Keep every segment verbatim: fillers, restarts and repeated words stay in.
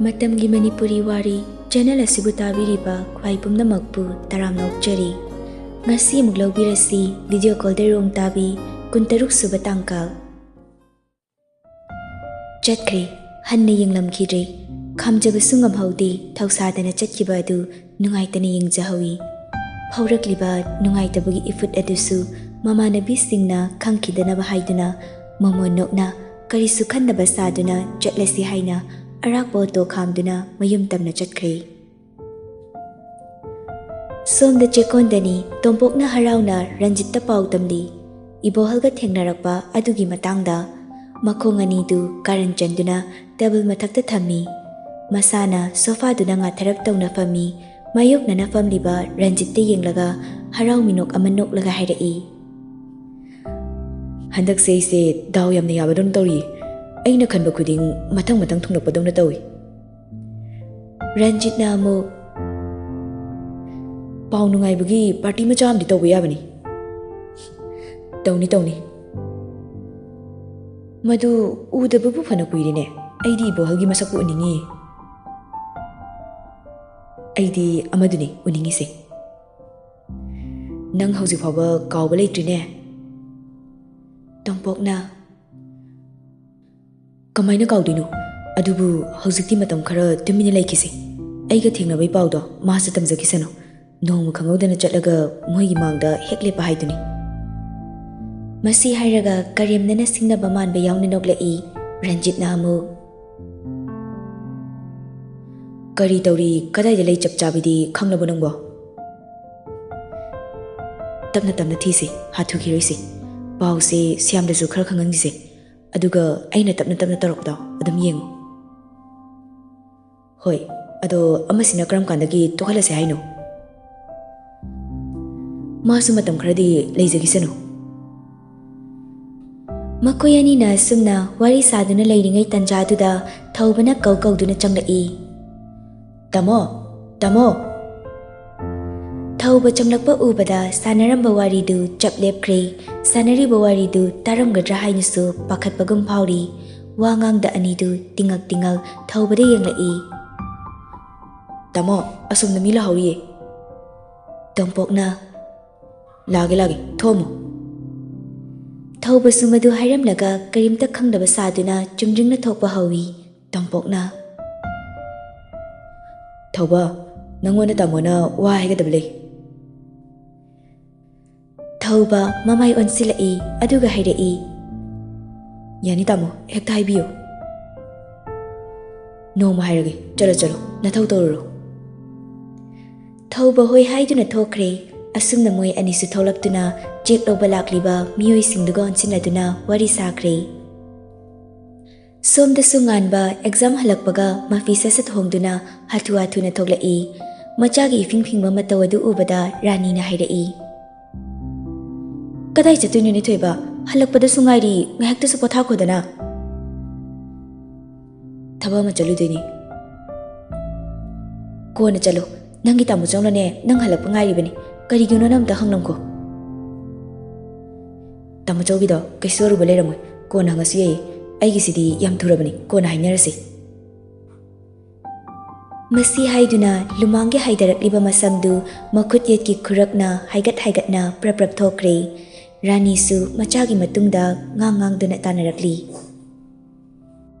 ꯃꯇꯝꯒꯤ ꯃꯅꯤꯄꯨꯔꯤ ꯋꯥꯔꯤ ꯆꯦꯅꯦꯜ ꯑꯁꯤꯕꯨ ꯇꯥꯕꯤꯔꯤꯕ ꯈ꯭ꯋꯥꯏ ꯄꯨꯝꯅꯃꯛꯄꯨ ꯇꯔꯥꯝꯅ ꯑꯣꯛꯆꯔꯤ꯫ ꯉꯁꯤ ꯑꯃꯨꯛ ꯂꯧꯕꯤꯔꯁꯤ ꯚꯤꯗꯤꯑꯣ ꯀꯣꯜꯗꯔ ꯔꯣꯡ ꯇꯥꯕꯤ ꯀꯨꯟꯇꯔꯨꯛ ꯁꯨꯕ ꯇꯥꯡꯀꯛ꯫ ꯆꯠꯈ꯭ꯔꯦ꯫ ꯍꯟꯅ ꯌꯦꯡꯂꯝꯈꯤꯗ꯭ꯔꯦ꯫ ꯈꯥꯝꯖꯕꯁꯨ ꯉꯝꯍꯧꯗꯦ꯫ ꯊꯧꯁꯥꯗꯅ ꯆꯠꯈꯤꯕ ꯑꯗꯨ ꯅꯨꯡꯉꯥꯏꯇꯅ ꯌꯦꯡꯖꯍꯧꯏ꯫ ꯐꯥꯎꯔꯛꯂꯤꯕ ꯅꯨꯡꯉꯥꯏꯇꯕꯒꯤ ꯏꯐꯨꯠ ꯑꯗꯨꯁꯨ ꯃꯃꯥꯟꯅꯕꯤꯁꯤꯡꯅ ꯈꯪꯈꯤꯗꯅꯕ ꯍꯥꯏꯗꯨꯅ ꯃꯃꯣꯟ ꯅꯣꯛꯅ ꯀꯔꯤꯁꯨ ꯈꯟꯗꯕ ꯁꯥꯗꯨꯅ ꯆꯠꯂꯁꯤ ꯍꯥꯏꯅ ꯑꯔꯥꯛꯄ ꯑꯣꯇꯣ ꯈꯥꯝꯗꯨꯅ ꯃꯌꯨꯝ ꯇꯝꯅ ꯆꯠꯈ꯭ꯔꯦ꯫ ꯁꯣꯝꯗ ꯆꯦꯛꯀꯣꯟꯗꯅꯤ꯫ ꯇꯣꯝꯄꯣꯛꯅ ꯍꯔꯥꯎꯅ ꯔꯟꯖꯤꯠꯇ ꯄꯥꯎ ꯇꯝꯂꯤ꯫ ꯏꯕꯣꯍꯜꯒ ꯊꯦꯡꯅꯔꯛꯄ ꯑꯗꯨꯒꯤ ꯃꯇꯥꯡꯗ꯫ ꯃꯈꯣꯡ ꯑꯅꯤꯗꯨ ꯀꯥꯔꯟ ꯆꯟꯗꯨꯅ ꯇꯦꯕꯜ ꯃꯊꯛꯇ ꯊꯝꯃꯤ꯫ ꯃꯁꯥꯅ ꯁꯣꯐꯥꯗꯨꯗ ꯉꯥꯊꯔꯞ ꯇꯧꯅ ꯐꯝꯃꯤ꯫ ꯃꯥꯌꯣꯛꯅꯅ ꯐꯝꯂꯤꯕ ꯔꯟꯖꯤꯠꯇ ꯌꯦꯡꯂꯒ ꯍꯔꯥꯎ ꯃꯤꯅꯣꯛ ꯑꯃ ꯅꯣꯛꯂꯒ ꯍꯥꯏꯔꯛꯏ꯫ "ꯍꯟꯗꯛꯁꯦ ꯑꯩꯁꯦ ꯗꯥꯎ ꯌꯥꯝꯅ ꯌꯥꯕꯗꯧꯅ ꯇꯧꯔꯤ꯫ ꯑꯩꯅ ꯈꯟꯕ ꯈꯨꯗꯤꯡ ꯃꯊꯪ ꯃꯊꯪ ꯊꯨꯡꯂꯛꯄꯗꯧꯅ ꯇꯧꯏ꯫" ꯔꯟꯖꯤꯠꯅ ꯑꯃꯨꯛ, "ꯄꯥꯎ ꯅꯨꯡꯉꯥꯏꯕꯒꯤ ꯄꯥꯔꯇꯤ ꯃꯆꯥ ꯑꯃꯗꯤ ꯇꯧꯕ ꯌꯥꯕꯅꯤ꯫" "ꯇꯧꯅꯤ, ꯇꯧꯅꯤ꯫ ꯃꯗꯨ ꯎꯗꯕꯕꯨ ꯐꯅ ꯀꯨꯏꯔꯦꯅꯦ꯫ ꯑꯩꯗꯤ ꯏꯕꯣꯍꯜꯒꯤ ꯃꯁꯛꯄꯨ ꯎꯅꯤꯡꯉꯤ꯫" "ꯑꯩꯗꯤ ꯑꯃꯗꯨꯅꯤ ꯎꯅꯤꯡꯉꯤꯁꯦ꯫ ꯅꯪ ꯍꯧꯖꯤꯛ ꯐꯥꯎꯕ ꯀꯥꯎꯕ ꯂꯩꯇ꯭ꯔꯤꯅꯦ꯫" ꯇꯣꯝꯄꯣꯛꯅ, "ꯀꯃꯥꯏꯅ ꯀꯥꯎꯗꯣꯏꯅꯣ? ꯑꯗꯨꯕꯨ ꯍꯧꯖꯤꯛꯇꯤ ꯃꯇꯝ ꯈꯔ ꯇꯨꯃꯤꯟꯅ ꯂꯩꯈꯤꯁꯦ꯫ ꯑꯩꯒ ꯊꯦꯡꯅꯕꯩ ꯄꯥꯎꯗꯣ ꯃꯥꯁꯨ ꯇꯝꯖꯈꯤꯁꯅꯨ꯫ ꯅꯣꯡꯃ ꯈꯪꯍꯧꯗꯅ ꯆꯠꯂꯒ ꯃꯣꯏꯒꯤ ꯃꯥꯡꯗ ꯍꯦꯛ ꯂꯦꯞꯄ ꯍꯥꯏꯗꯨꯅꯤ꯫" ꯃꯁꯤ ꯍꯥꯏꯔꯒ ꯀꯔꯦꯝꯅꯅ ꯁꯤꯡꯅꯕ ꯃꯥꯟꯕ ꯌꯥꯎꯅ ꯅꯣꯛꯂꯛꯏ꯫ ꯔꯟꯖꯤꯠꯅ ꯑꯃꯨꯛ, "ꯀꯔꯤ ꯇꯧꯔꯤ, ꯀꯗꯥꯏꯗ ꯂꯩ ꯆꯞ ꯆꯥꯕꯤꯗꯤ ꯈꯪꯂꯕꯣ ꯅꯪꯕꯣ?" "ꯇꯞꯅ ꯇꯞꯅ ꯊꯤꯁꯦ, ꯍꯥꯊꯨ ꯈꯤꯔꯣꯏꯁꯦ꯫ ꯄꯥꯎꯁꯦ ꯁ꯭ꯌꯥꯝꯗꯁꯨ ꯈꯔ ꯈꯪꯍꯟꯈꯤꯁꯦ꯫ ꯑꯗꯨꯒ ꯑꯩꯅ ꯇꯞꯅ ꯇꯞꯅ ꯇꯧꯔꯛꯄꯗꯣ ꯑꯗꯨꯝ ꯌꯦꯡꯉꯨ꯫" "ꯍꯣꯏ, ꯑꯗꯣ ꯑꯃꯁꯤꯅ ꯀꯔꯝ ꯀꯥꯟꯗꯒꯤ ꯇꯣꯛꯍꯜꯂꯁꯦ ꯍꯥꯏꯅꯣ?" "ꯃꯥꯁꯨ ꯃꯇꯝ ꯈꯔꯗꯤ ꯂꯩꯖꯈꯤꯁꯅꯨ꯫" ꯃꯈꯣꯏ ꯑꯅꯤꯅ ꯑꯁꯨꯝꯅ ꯋꯥꯔꯤ ꯁꯥꯗꯨꯅ ꯂꯩꯔꯤꯉꯩ ꯇꯟꯖꯥꯗꯨꯗ ꯊꯧꯕꯅ ꯀꯧ ꯀꯧꯗꯨꯅ ꯆꯪꯂꯛꯏ꯫ "ꯇꯥꯃꯣ, ꯇꯥꯃꯣ!" ꯊꯧꯕ ꯆꯪꯂꯛꯄ ꯎꯕꯗ ꯁꯥꯟꯅꯔꯝꯕ ꯋꯥꯔꯤꯗꯨ ꯆꯞ ꯂꯦꯞꯈ꯭ꯔꯦ꯫ ꯁꯥꯟꯅꯔꯤꯕ ꯋꯥꯔꯤꯗꯨ ꯇꯥꯔꯝꯒꯗ꯭ꯔꯥ ꯍꯥꯏꯅꯁꯨ ꯄꯥꯈꯠꯄꯒꯨꯝ ꯐꯥꯎꯔꯤ꯫ ꯋꯥ ꯉꯥꯡꯗ ꯑꯅꯤꯗꯨ ꯇꯤꯉꯛ ꯇꯤꯉꯛ ꯊꯧꯕꯗ ꯌꯦꯡꯂꯛꯏ꯫ "ꯇꯥꯃꯣ, ꯑꯁꯣꯝꯗ ꯃꯤ ꯂꯥꯛꯍꯧꯔꯤꯌꯦ꯫" ꯇꯣꯝꯄꯣꯛꯅ, "ꯂꯥꯛꯑꯒꯦ, ꯂꯥꯛꯑꯒꯦ, ꯊꯣꯛꯑꯝꯃꯣ꯫" ꯊꯧꯕꯁꯨ ꯃꯗꯨ ꯍꯥꯏꯔꯝꯂꯒ ꯀꯔꯤꯝꯇ ꯈꯪꯗꯕ ꯁꯥꯗꯨꯅ ꯆꯨꯝꯗ꯭ꯔꯤꯡꯅ ꯊꯣꯛꯄ ꯍꯧꯏ꯫ ꯇꯣꯝꯄꯣꯛꯅ, "ꯊꯧꯕ, ꯅꯪꯉꯣꯟꯗ ꯇꯥꯃꯣꯅ ꯋꯥ ꯍꯥꯏꯒꯗꯕ ꯂꯩ꯫" ꯊꯧꯕ ꯃꯃꯥꯏ ꯑꯣꯟꯁꯤꯜꯂꯛꯏ, ꯑꯗꯨꯒ ꯍꯥꯏꯔꯛꯏ, "ꯌꯥꯅꯤ ꯇꯥꯃꯣ, ꯍꯦꯛꯇ ꯍꯥꯏꯕꯤꯌꯨ꯫" "ꯅꯣꯡꯃ ꯍꯥꯏꯔꯒꯦ, ꯆꯠꯂꯣ ꯆꯠꯂꯣ, ꯅꯊꯧ ꯇꯧꯔꯨꯔꯣ꯫" ꯊꯧꯕ ꯍꯣꯏ ꯍꯥꯏꯗꯨꯅ ꯊꯣꯛꯈ꯭ꯔꯦ꯫ ꯑꯁꯨꯝꯅ ꯃꯣꯏ ꯑꯅꯤꯁꯨ ꯊꯣꯛꯂꯛꯇꯨꯅ ꯆꯦꯛ ꯂꯧꯕ ꯂꯥꯛꯂꯤꯕ ꯃꯤꯑꯣꯏꯁꯤꯡꯗꯨꯒ ꯑꯣꯟꯁꯤꯟꯅꯗꯨꯅ ꯋꯥꯔꯤ ꯁꯥꯈ꯭ꯔꯦ꯫ ꯁꯣꯝꯗꯁꯨ ꯉꯥꯟꯕ ꯑꯦꯛꯖꯥꯝ ꯍꯜꯂꯛꯄꯒ ꯃꯐꯤ ꯁꯠ ꯁꯠ ꯍꯣꯡꯗꯨꯅ ꯍꯥꯊꯨ ꯍꯥꯊꯨꯅ ꯊꯣꯛꯂꯛꯏ꯫ ꯃꯆꯥꯒꯤ ꯏꯐꯤꯡ ꯐꯤꯡꯕ ꯃꯇꯧ ꯑꯗꯨ ꯎꯕꯗ ꯔꯥꯅꯤꯅ ꯍꯥꯏꯔꯛꯏ, "ꯀꯗꯥꯏ ꯆꯠꯇꯣꯏꯅꯣꯅꯦ ꯊꯣꯏꯕ? ꯍꯜꯂꯛꯄꯗꯁꯨ ꯉꯥꯏꯔꯤ, ꯉꯥꯏꯍꯥꯛꯇꯁꯨ ꯄꯣꯊꯥꯈꯣꯗꯅ꯫" "ꯊꯕꯛ ꯑꯃ ꯆꯠꯂꯨꯗꯣꯏꯅꯤ꯫" "ꯀꯣꯟꯅ ꯆꯠꯂꯨ, ꯅꯪꯒꯤ ꯇꯥꯃꯣ ꯆꯧꯅꯅꯦ ꯅꯪ ꯍꯜꯂꯛꯄ ꯉꯥꯏꯔꯤꯕꯅꯤ, ꯀꯔꯤꯒꯤꯅꯣꯅ ꯑꯝꯇ ꯍꯪꯂꯝꯈꯣ꯫" "ꯇꯥꯃꯣ ꯆꯧꯒꯤꯗꯣ ꯀꯩꯁꯨ ꯑꯔꯨꯕ ꯂꯩꯔꯝꯃꯣꯏ, ꯀꯣꯟꯅ ꯍꯪꯉꯁꯨ ꯌꯥꯏꯌꯦ, ꯑꯩꯒꯤꯁꯤꯗꯤ ꯌꯥꯝ ꯊꯨꯔꯕꯅꯤ, ꯀꯣꯟꯅ ꯍꯥꯏꯅꯔꯁꯤ꯫" ꯃꯁꯤ ꯍꯥꯏꯗꯨꯅ ꯂꯨꯃꯥꯡꯒꯤ ꯍꯥꯏꯊꯔꯛꯂꯤꯕ ꯃꯁꯝꯗꯨ ꯃꯈꯨꯠ ꯌꯦꯠꯀꯤ ꯈꯨꯔꯞꯅ ꯍꯥꯏꯒꯠ ꯍꯥꯏꯒꯠꯅ ꯄ꯭ꯔꯞ ꯄ꯭ꯔꯞ ꯊꯣꯛꯈ꯭ꯔꯦ꯫ ꯔꯥꯅꯤꯁꯨ ꯃꯆꯥꯒꯤ ꯃꯇꯨꯡꯗ ꯉꯥꯡ ꯉꯥꯡꯗꯨꯅ ꯇꯥꯟꯅꯔꯛꯂꯤ꯫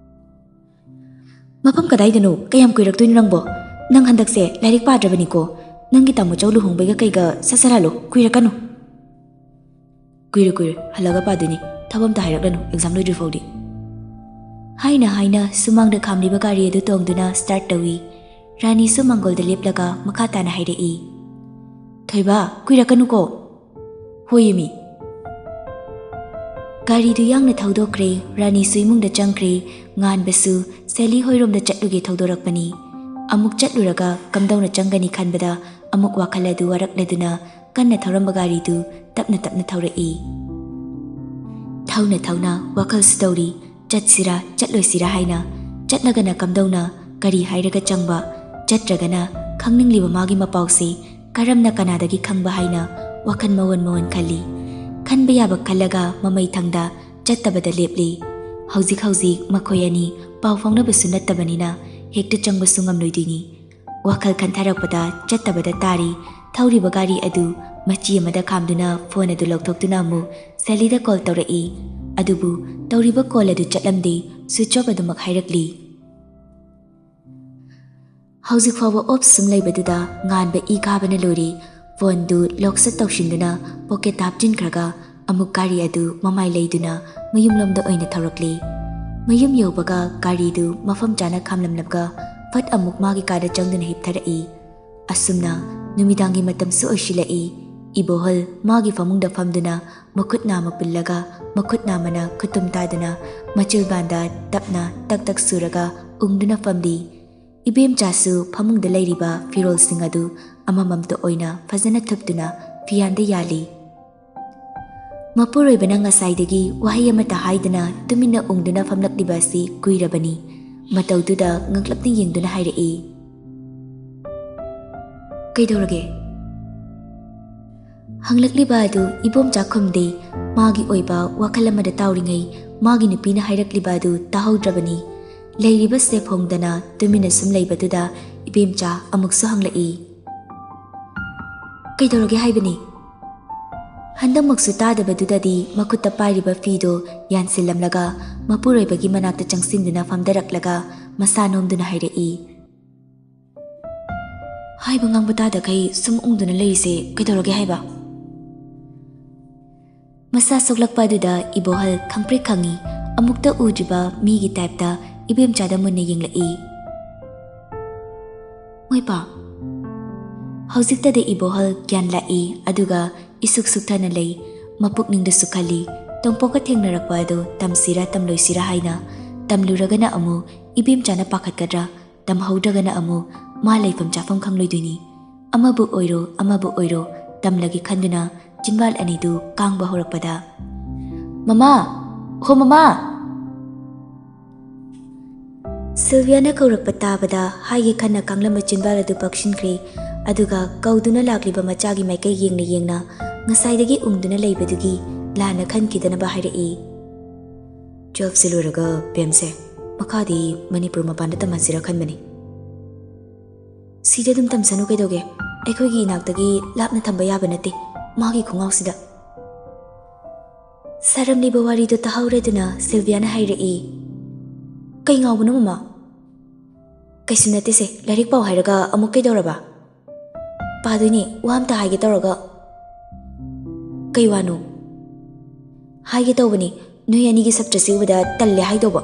"ꯃꯐꯝ ꯀꯗꯥꯏꯗꯅꯣ? ꯀꯌꯥꯝ ꯀꯨꯏꯔꯛꯇꯣꯏꯅꯣ ꯅꯪꯕꯣ? ꯅꯪ ꯍꯟꯗꯛꯁꯦ ꯂꯥꯏꯔꯤꯛ ꯄꯥꯗ꯭ꯔꯕꯅꯤꯀꯣ꯫ ꯅꯪꯒꯤ ꯇꯥꯃꯣ ꯆꯧ ꯂꯨꯍꯣꯡꯕꯩꯒ ꯀꯩꯒ ꯁꯠ ꯁꯠ ꯍꯜꯂꯣ, ꯀꯨꯏꯔꯛꯀꯅꯨ꯫" "ꯀꯨꯏꯔꯣꯏ, ꯀꯨꯏꯔꯣꯏ, ꯍꯜꯂꯒ ꯄꯥꯗꯣꯏꯅꯤ꯫ ꯊꯕꯛ ꯑꯝꯇ ꯍꯥꯏꯔꯛꯂꯅꯨ, ꯑꯦꯛꯖꯥꯝ ꯂꯣꯏꯗ꯭ꯔꯤ ꯐꯥꯎꯗꯤ꯫" ꯍꯥꯏꯅ ꯍꯥꯏꯅ ꯁꯨꯃꯥꯡꯗ ꯈꯥꯝꯂꯤꯕ ꯒꯥꯔꯤ ꯑꯗꯨ ꯇꯣꯡꯗꯨꯅ ꯁ꯭ꯇꯥꯔꯠ ꯇꯧꯏ꯫ ꯔꯥꯅꯤꯁꯨ ꯃꯥꯡꯒꯣꯜꯗ ꯂꯦꯞꯂꯒ ꯃꯈꯥ ꯇꯥꯅ ꯍꯥꯏꯔꯛꯏ, "ꯊꯣꯏꯕ, ꯀꯨꯏꯔꯛꯀꯅꯨꯀꯣ꯫" "ꯍꯣꯏ ꯏꯃꯤ꯫" ꯒꯥꯔꯤꯗꯨ ꯌꯥꯡꯅ ꯊꯧꯗꯣꯛꯈ꯭ꯔꯦ꯫ ꯔꯥꯅꯤꯁꯨ ꯏꯃꯨꯡꯗ ꯆꯪꯈ꯭ꯔꯦ꯫ ꯉꯥꯟꯕꯁꯨ ꯁꯦꯂꯤ ꯍꯣꯏꯔꯣꯝꯗ ꯆꯠꯂꯨꯒꯦ ꯊꯧꯗꯣꯔꯛꯄꯅꯤ꯫ ꯑꯃꯨꯛ ꯆꯠꯂꯨꯔꯒ ꯀꯝꯗꯧꯅ ꯆꯪꯒꯅꯤ ꯈꯟꯕꯗ ꯑꯃꯨꯛ ꯋꯥꯈꯜ ꯑꯗꯨ ꯋꯥꯔꯛꯂꯗꯨꯅ ꯀꯟꯅ ꯊꯧꯔꯝꯕ ꯒꯥꯔꯤꯗꯨ ꯇꯞꯅ ꯇꯞꯅ ꯊꯧꯔꯛꯏ꯫ ꯊꯧꯅ ꯊꯧꯅ ꯋꯥꯈꯜꯁꯨ ꯇꯧꯔꯤ, ꯆꯠꯁꯤꯔꯥ ꯆꯠꯂꯣꯏꯁꯤꯔꯥ ꯍꯥꯏꯅ꯫ ꯆꯠꯂꯒꯅ ꯀꯝꯗꯧꯅ, ꯀꯔꯤ ꯍꯥꯏꯔꯒ ꯆꯪꯕ, ꯆꯠꯇ꯭ꯔꯒꯅ ꯈꯪꯅꯤꯡꯂꯤꯕ ꯃꯥꯒꯤ ꯃꯄꯥꯎꯁꯤ ꯀꯔꯝꯅ ꯀꯅꯥꯗꯒꯤ ꯈꯪꯕ ꯍꯥꯏꯅ ꯋꯥꯈꯜ ꯃꯑꯣꯟ ꯃꯑꯣꯟ ꯈꯜꯂꯤ꯫ ꯈꯟꯕ ꯌꯥꯕ ꯈꯜꯂꯒ ꯃꯃꯩ ꯊꯪꯗ ꯆꯠꯇꯕꯗ ꯂꯦꯞꯂꯤ꯫ ꯍꯧꯖꯤꯛ ꯍꯧꯖꯤꯛ ꯃꯈꯣꯏ ꯑꯅꯤ ꯄꯥꯎ ꯐꯥꯎꯅꯕꯁꯨ ꯅꯠꯇꯕꯅꯤꯅ ꯍꯦꯛꯇ ꯆꯪꯕꯁꯨ ꯉꯝꯂꯣꯏꯗꯣꯏꯅꯤ꯫ ꯋꯥꯈꯜ ꯈꯟꯊꯔꯛꯄꯗ ꯆꯠꯇꯕꯗ ꯇꯥꯔꯤ ꯊꯧꯔꯤꯕ ꯒꯥꯔꯤ ꯑꯗꯨ ꯃꯆꯤ ꯑꯃꯗ ꯈꯥꯝꯗꯨꯅ ꯐꯣꯟ ꯑꯗꯨ ꯂꯧꯊꯣꯛꯇꯨꯅ ꯑꯃꯨꯛ ꯁꯦꯂꯤꯗ ꯀꯣꯜ ꯇꯧꯔꯛꯏ꯫ ꯑꯗꯨꯕꯨ ꯇꯧꯔꯤꯕ ꯀꯣꯜ ꯑꯗꯨ ꯆꯠꯂꯝꯗꯦ, ꯁ꯭ꯋꯤꯆ ꯑꯣꯐ ꯑꯗꯨꯃꯛ ꯍꯥꯏꯔꯛꯂꯤ꯫ ꯍꯧꯖꯤꯛ ꯐꯥꯎꯕ ꯑꯣꯐ ꯁꯨꯝ ꯂꯩꯕꯗꯨꯗ ꯉꯥꯟꯕ ꯏ ꯀꯥꯕꯅ ꯂꯣꯏꯔꯦ꯫ ꯐꯣꯟꯗꯨ ꯂꯣꯛꯁ ꯇꯧꯁꯤꯟꯗꯨꯅ ꯄꯣꯀꯦꯠꯇ ꯍꯥꯞꯆꯤꯟꯈ꯭ꯔꯒ ꯑꯃꯨꯛ ꯒꯥꯔꯤ ꯑꯗꯨ ꯃꯃꯥꯏ ꯂꯩꯗꯨꯅ ꯃꯌꯨꯝꯂꯣꯝꯗ ꯑꯣꯏꯅ ꯊꯧꯔꯛꯂꯦ꯫ ꯃꯌꯨꯝ ꯌꯧꯕꯒ ꯒꯥꯔꯤꯗꯨ ꯃꯐꯝ ꯆꯥꯅ ꯈꯥꯝꯂꯝꯂꯒ ꯐꯠ ꯑꯃꯨꯛ ꯃꯥꯒꯤ ꯀꯥꯗ ꯆꯪꯗꯨꯅ ꯍꯤꯞꯊꯔꯛꯏ꯫ ꯑꯁꯨꯝꯅ ꯅꯨꯃꯤꯗꯥꯡꯒꯤ ꯃꯇꯝꯁꯨ ꯑꯣꯏꯁꯤꯜꯂꯛꯏ꯫ ꯏꯕꯣꯍꯜ ꯃꯥꯒꯤ ꯐꯃꯨꯡꯗ ꯐꯝꯗꯨꯅ ꯃꯈꯨꯠ ꯅꯥꯝꯃ ꯄꯨꯜꯂꯒ ꯃꯈꯨꯠ ꯅꯥꯝꯃꯅ ꯈꯨꯇꯨꯝ ꯇꯥꯗꯨꯅ ꯃꯆꯤꯜꯕꯥꯟꯗ ꯇꯞꯅ ꯇꯛ ꯇꯛ ꯁꯨꯔꯒ ꯎꯪꯗꯨꯅ ꯐꯝꯂꯤ꯫ ꯏꯕꯦꯝꯆꯥꯁꯨ ꯐꯃꯨꯡꯗ ꯂꯩꯔꯤꯕ ꯐꯤꯔꯣꯜꯁꯤꯡ ꯑꯗꯨ ꯑꯃꯃꯝꯇ ꯑꯣꯏꯅ ꯐꯖꯅ ꯊꯨꯞꯇꯨꯅ ꯐꯤꯌꯥꯟꯗ ꯌꯥꯜꯂꯤ꯫ ꯃꯄꯨꯔꯣꯏꯕꯅ ꯉꯁꯥꯏꯗꯒꯤ ꯋꯥꯍꯩ ꯑꯃꯠꯇ ꯍꯥꯏꯗꯅ ꯇꯨꯃꯤꯟꯅ ꯎꯪꯗꯨꯅ ꯐꯝꯂꯛꯂꯤꯕ ꯑꯁꯤ ꯀꯨꯏꯔꯕꯅꯤ꯫ ꯃꯇꯧꯗꯨꯗ ꯉꯛꯂꯞꯅ ꯌꯦꯡꯗꯨꯅ ꯍꯥꯏꯔꯛꯏ, "ꯀꯩꯗꯧꯔꯒꯦ?" ꯍꯪꯂꯛꯂꯤꯕ ꯑꯗꯨ ꯏꯕꯣꯝꯆꯥ ꯈꯨꯝꯗꯦ꯫ ꯃꯥꯒꯤ ꯑꯣꯏꯕ ꯋꯥꯈꯜ ꯑꯃꯗ ꯇꯥꯎꯔꯤꯉꯩ ꯃꯥꯒꯤ ꯅꯨꯄꯤꯅ ꯍꯥꯏꯔꯛꯂꯤꯕ ꯑꯗꯨ ꯇꯥꯍꯧꯗ꯭ꯔꯕꯅꯤ꯫ ꯂꯩꯔꯤꯕ ꯁꯦꯞ ꯍꯣꯡꯗꯅ ꯇꯨꯃꯤꯟꯅ ꯁꯨꯝ ꯂꯩꯕꯗꯨꯗ ꯏꯕꯦꯝꯆꯥ ꯑꯃꯨꯛꯁꯨ ꯍꯪꯂꯛꯏ, "ꯀꯩꯗꯧꯔꯒꯦ ꯍꯥꯏꯕꯅꯤ?" ꯍꯟꯗꯛꯃꯛꯁꯨ ꯇꯥꯗꯕꯗꯨꯗꯗꯤ ꯃꯈꯨꯠꯇ ꯄꯥꯏꯔꯤꯕ ꯐꯤꯗꯣ ꯌꯥꯟꯁꯤꯜꯂꯝꯂꯒ ꯃꯄꯨꯔꯣꯏꯕꯒꯤ ꯃꯅꯥꯛꯇ ꯆꯪꯁꯤꯟꯗꯨꯅ ꯐꯝꯗꯔꯛꯂꯒ ꯃꯁꯥ ꯅꯣꯝꯗꯨꯅ ꯍꯥꯏꯔꯛꯏ, "ꯍꯥꯏꯕ ꯉꯥꯡꯕ ꯇꯥꯗꯈꯩ ꯁꯨꯝ ꯎꯪꯗꯨꯅ ꯂꯩꯔꯤꯁꯦ ꯀꯩꯗꯧꯔꯒꯦ ꯍꯥꯏꯕ?" ꯃꯁꯥ ꯁꯣꯛꯂꯛꯄ ꯑꯗꯨꯗ ꯏꯕꯣꯍꯜ ꯈꯪꯄ꯭ꯔꯦꯛ ꯈꯪꯉꯤ꯫ ꯑꯃꯨꯛꯇ ꯎꯗ꯭ꯔꯤꯕ ꯃꯤꯒꯤ ꯇꯥꯏꯞꯇ ꯏꯕꯦꯝꯆꯥꯗ ꯃꯨꯟꯅ ꯌꯦꯡꯂꯛꯏ꯫ ꯃꯣꯏꯄꯥ꯫ ꯍꯧꯖꯤꯛꯇꯗ ꯏꯕꯣꯍꯜ ꯒ꯭ꯌꯥꯟ ꯂꯥꯛꯏ, ꯑꯗꯨꯒ ꯏꯁꯨꯛ ꯁꯨꯛꯊꯅ ꯂꯩ꯫ ꯃꯄꯨꯛꯅꯤꯡꯗꯁꯨ ꯈꯜꯂꯤ, ꯇꯣꯝꯄꯣꯛꯀ ꯊꯦꯡꯅꯔꯛꯄ ꯑꯗꯨ ꯇꯝꯁꯤꯔꯥ ꯇꯝꯂꯣꯏꯁꯤꯔꯥ ꯍꯥꯏꯅ꯫ ꯇꯝꯂꯨꯔꯒꯅ ꯑꯃꯨꯛ ꯏꯕꯦꯝꯆꯥꯅ ꯄꯥꯈꯠꯀꯗ꯭ꯔꯥ, ꯇꯝꯍꯧꯗ꯭ꯔꯒꯅ ꯑꯃꯨꯛ ꯃꯥ ꯂꯩꯐꯝ ꯆꯥꯐꯝ ꯈꯪꯂꯣꯏꯗꯣꯏꯅꯤ꯫ ꯑꯃꯕꯨ ꯑꯣꯏꯔꯣ, ꯑꯃꯕꯨ ꯑꯣꯏꯔꯣ, ꯇꯝꯂꯒꯦ ꯈꯟꯗꯨꯅ ꯆꯤꯟꯕꯥꯜ ꯑꯅꯤꯗꯨ ꯀꯥꯡꯕ ꯍꯧꯔꯛꯄꯗ, "ꯃꯃꯥ! ꯍꯣ ꯃꯃꯥ!" ꯁꯤꯜꯚꯤꯌꯥꯅ ꯀꯧꯔꯛꯄ ꯇꯥꯕꯗ ꯍꯥꯏꯒꯦ ꯈꯟꯅ ꯀꯥꯡꯂꯝꯕ ꯆꯤꯟꯕꯥꯜ ꯑꯗꯨ ꯄꯛꯁꯤꯟꯈ꯭ꯔꯦ꯫ ꯑꯗꯨꯒ ꯀꯧꯗꯨꯅ ꯂꯥꯛꯂꯤꯕ ꯃꯆꯥꯒꯤ ꯃꯥꯏꯀꯩ ꯌꯦꯡꯅ ꯌꯦꯡꯅ ꯉꯁꯥꯏꯗꯒꯤ ꯎꯪꯗꯨꯅ ꯂꯩꯕꯗꯨꯒꯤ ꯂꯥꯟꯅ ꯈꯟꯈꯤꯗꯅꯕ ꯍꯥꯏꯔꯛꯏ, ꯇꯨꯌꯦꯜꯐꯁꯦ ꯂꯣꯏꯔꯒ ꯕꯦꯝꯁꯦ ꯃꯈꯥꯗꯤ ꯃꯅꯤꯄꯨꯔ ꯃꯄꯥꯟꯗ ꯇꯝꯍꯟꯁꯤꯔꯥ ꯈꯟꯕꯅꯤ꯫ ꯁꯤꯗ ꯑꯗꯨꯝ ꯇꯝꯁꯅꯨ ꯀꯩꯗꯧꯒꯦ? ꯑꯩꯈꯣꯏꯒꯤ ꯏꯅꯥꯛꯇꯒꯤ ꯂꯥꯞꯅ ꯊꯝꯕ ꯌꯥꯕ ꯅꯠꯇꯦ ꯃꯥꯒꯤ ꯈꯣꯡꯒꯥꯎꯁꯤꯗ꯫ ꯁꯥꯔꯝꯂꯤꯕ ꯋꯥꯔꯤꯗꯨ ꯇꯥꯍꯧꯔꯗꯨꯅ ꯁꯤꯜꯚꯤꯌꯥꯅ ꯍꯥꯏꯔꯛꯏ, "ꯀꯩ ꯉꯥꯎꯕꯅꯣ ꯃꯃꯥ?" "ꯀꯩꯁꯨ ꯅꯠꯇꯦꯁꯦ, ꯂꯥꯏꯔꯤꯛ ꯄꯥꯎ ꯍꯥꯏꯔꯒ ꯑꯃꯨꯛ ꯀꯩꯗꯧꯔꯕ?" "ꯄꯥꯗꯣꯏꯅꯦ, ꯋꯥ ꯑꯝꯇ ꯍꯥꯏꯒꯦ ꯇꯧꯔꯒ꯫" "ꯀꯩ ꯋꯥꯅꯣ?" "ꯍꯥꯏꯒꯦ ꯇꯧꯕꯅꯤ, ꯅꯣꯏ ꯑꯅꯤꯒꯤ ꯁꯞꯇ꯭ꯔꯁꯤ ꯎꯕꯗ ꯇꯜꯂꯦ ꯍꯥꯏꯗꯧꯕ꯫"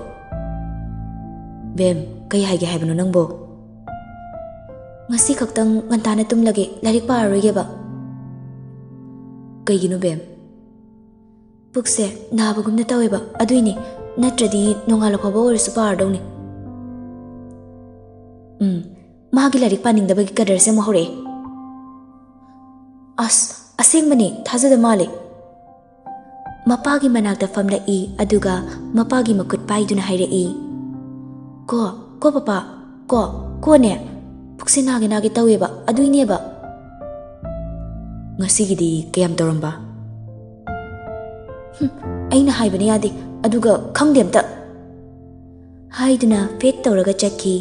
"ꯕꯦꯝ, ꯀꯩ ꯍꯥꯏꯒꯦ ꯍꯥꯏꯕꯅꯣ ꯅꯪꯕꯣ?" "ꯉꯁꯤ ꯈꯛꯇꯪ ꯉꯟꯇꯥꯅ ꯇꯨꯝꯂꯒꯦ, ꯂꯥꯏꯔꯤꯛ ꯄꯥꯔꯔꯣꯏꯒꯦꯕ꯫" "ꯀꯩꯒꯤꯅꯣ ꯕꯦꯝ?" "ꯄꯨꯛꯁꯦ ꯅꯥꯕꯒꯨꯝꯅ ꯇꯧꯋꯦꯕ, ꯑꯗꯨꯏꯅꯦ꯫ ꯅꯠꯇ꯭ꯔꯗꯤ ꯅꯣꯡꯉꯥꯜꯂ ꯐꯥꯎꯕ ꯑꯣꯏꯔꯁꯨ ꯄꯥꯔꯗꯧꯅꯤ꯫" ꯎꯝ, ꯃꯥꯒꯤ ꯂꯥꯏꯔꯤꯛ ꯄꯥꯅꯤꯡꯗꯕꯒꯤ ꯀꯗꯔꯁꯦ ꯑꯃꯨꯛ ꯍꯧꯔꯛꯑꯦ꯫ ꯑꯁ, ꯑꯁꯦꯡꯕꯅꯦ, ꯊꯥꯖꯗ ꯃꯥꯜꯂꯦ꯫ ꯃꯄꯥꯒꯤ ꯃꯅꯥꯛꯇ ꯐꯝꯂꯛꯏ, ꯑꯗꯨꯒ ꯃꯄꯥꯒꯤ ꯃꯈꯨꯠ ꯄꯥꯏꯗꯨꯅ ꯍꯥꯏꯔꯛꯏ, "ꯀꯣ, ꯀꯣ ꯄꯄꯥ, ꯀꯣ, ꯀꯣꯅꯦ꯫ ꯄꯨꯛꯁꯦ ꯅꯥꯒꯦ ꯅꯥꯒꯦ ꯇꯧꯋꯦꯕ, ꯑꯗꯨꯏꯅꯦꯕ꯫" "ꯉꯁꯤꯒꯤꯗꯤ ꯀꯌꯥꯝ ꯇꯧꯔꯝꯕ?" "ꯍꯨꯝ, ꯑꯩꯅ ꯍꯥꯏꯕꯅ ꯌꯥꯗꯦ, ꯑꯗꯨꯒ ꯈꯪꯗꯦ ꯑꯝꯇ꯫" ꯍꯥꯏꯗꯨꯅ ꯐꯦꯠ ꯇꯧꯔꯒ ꯆꯠꯈꯤ꯫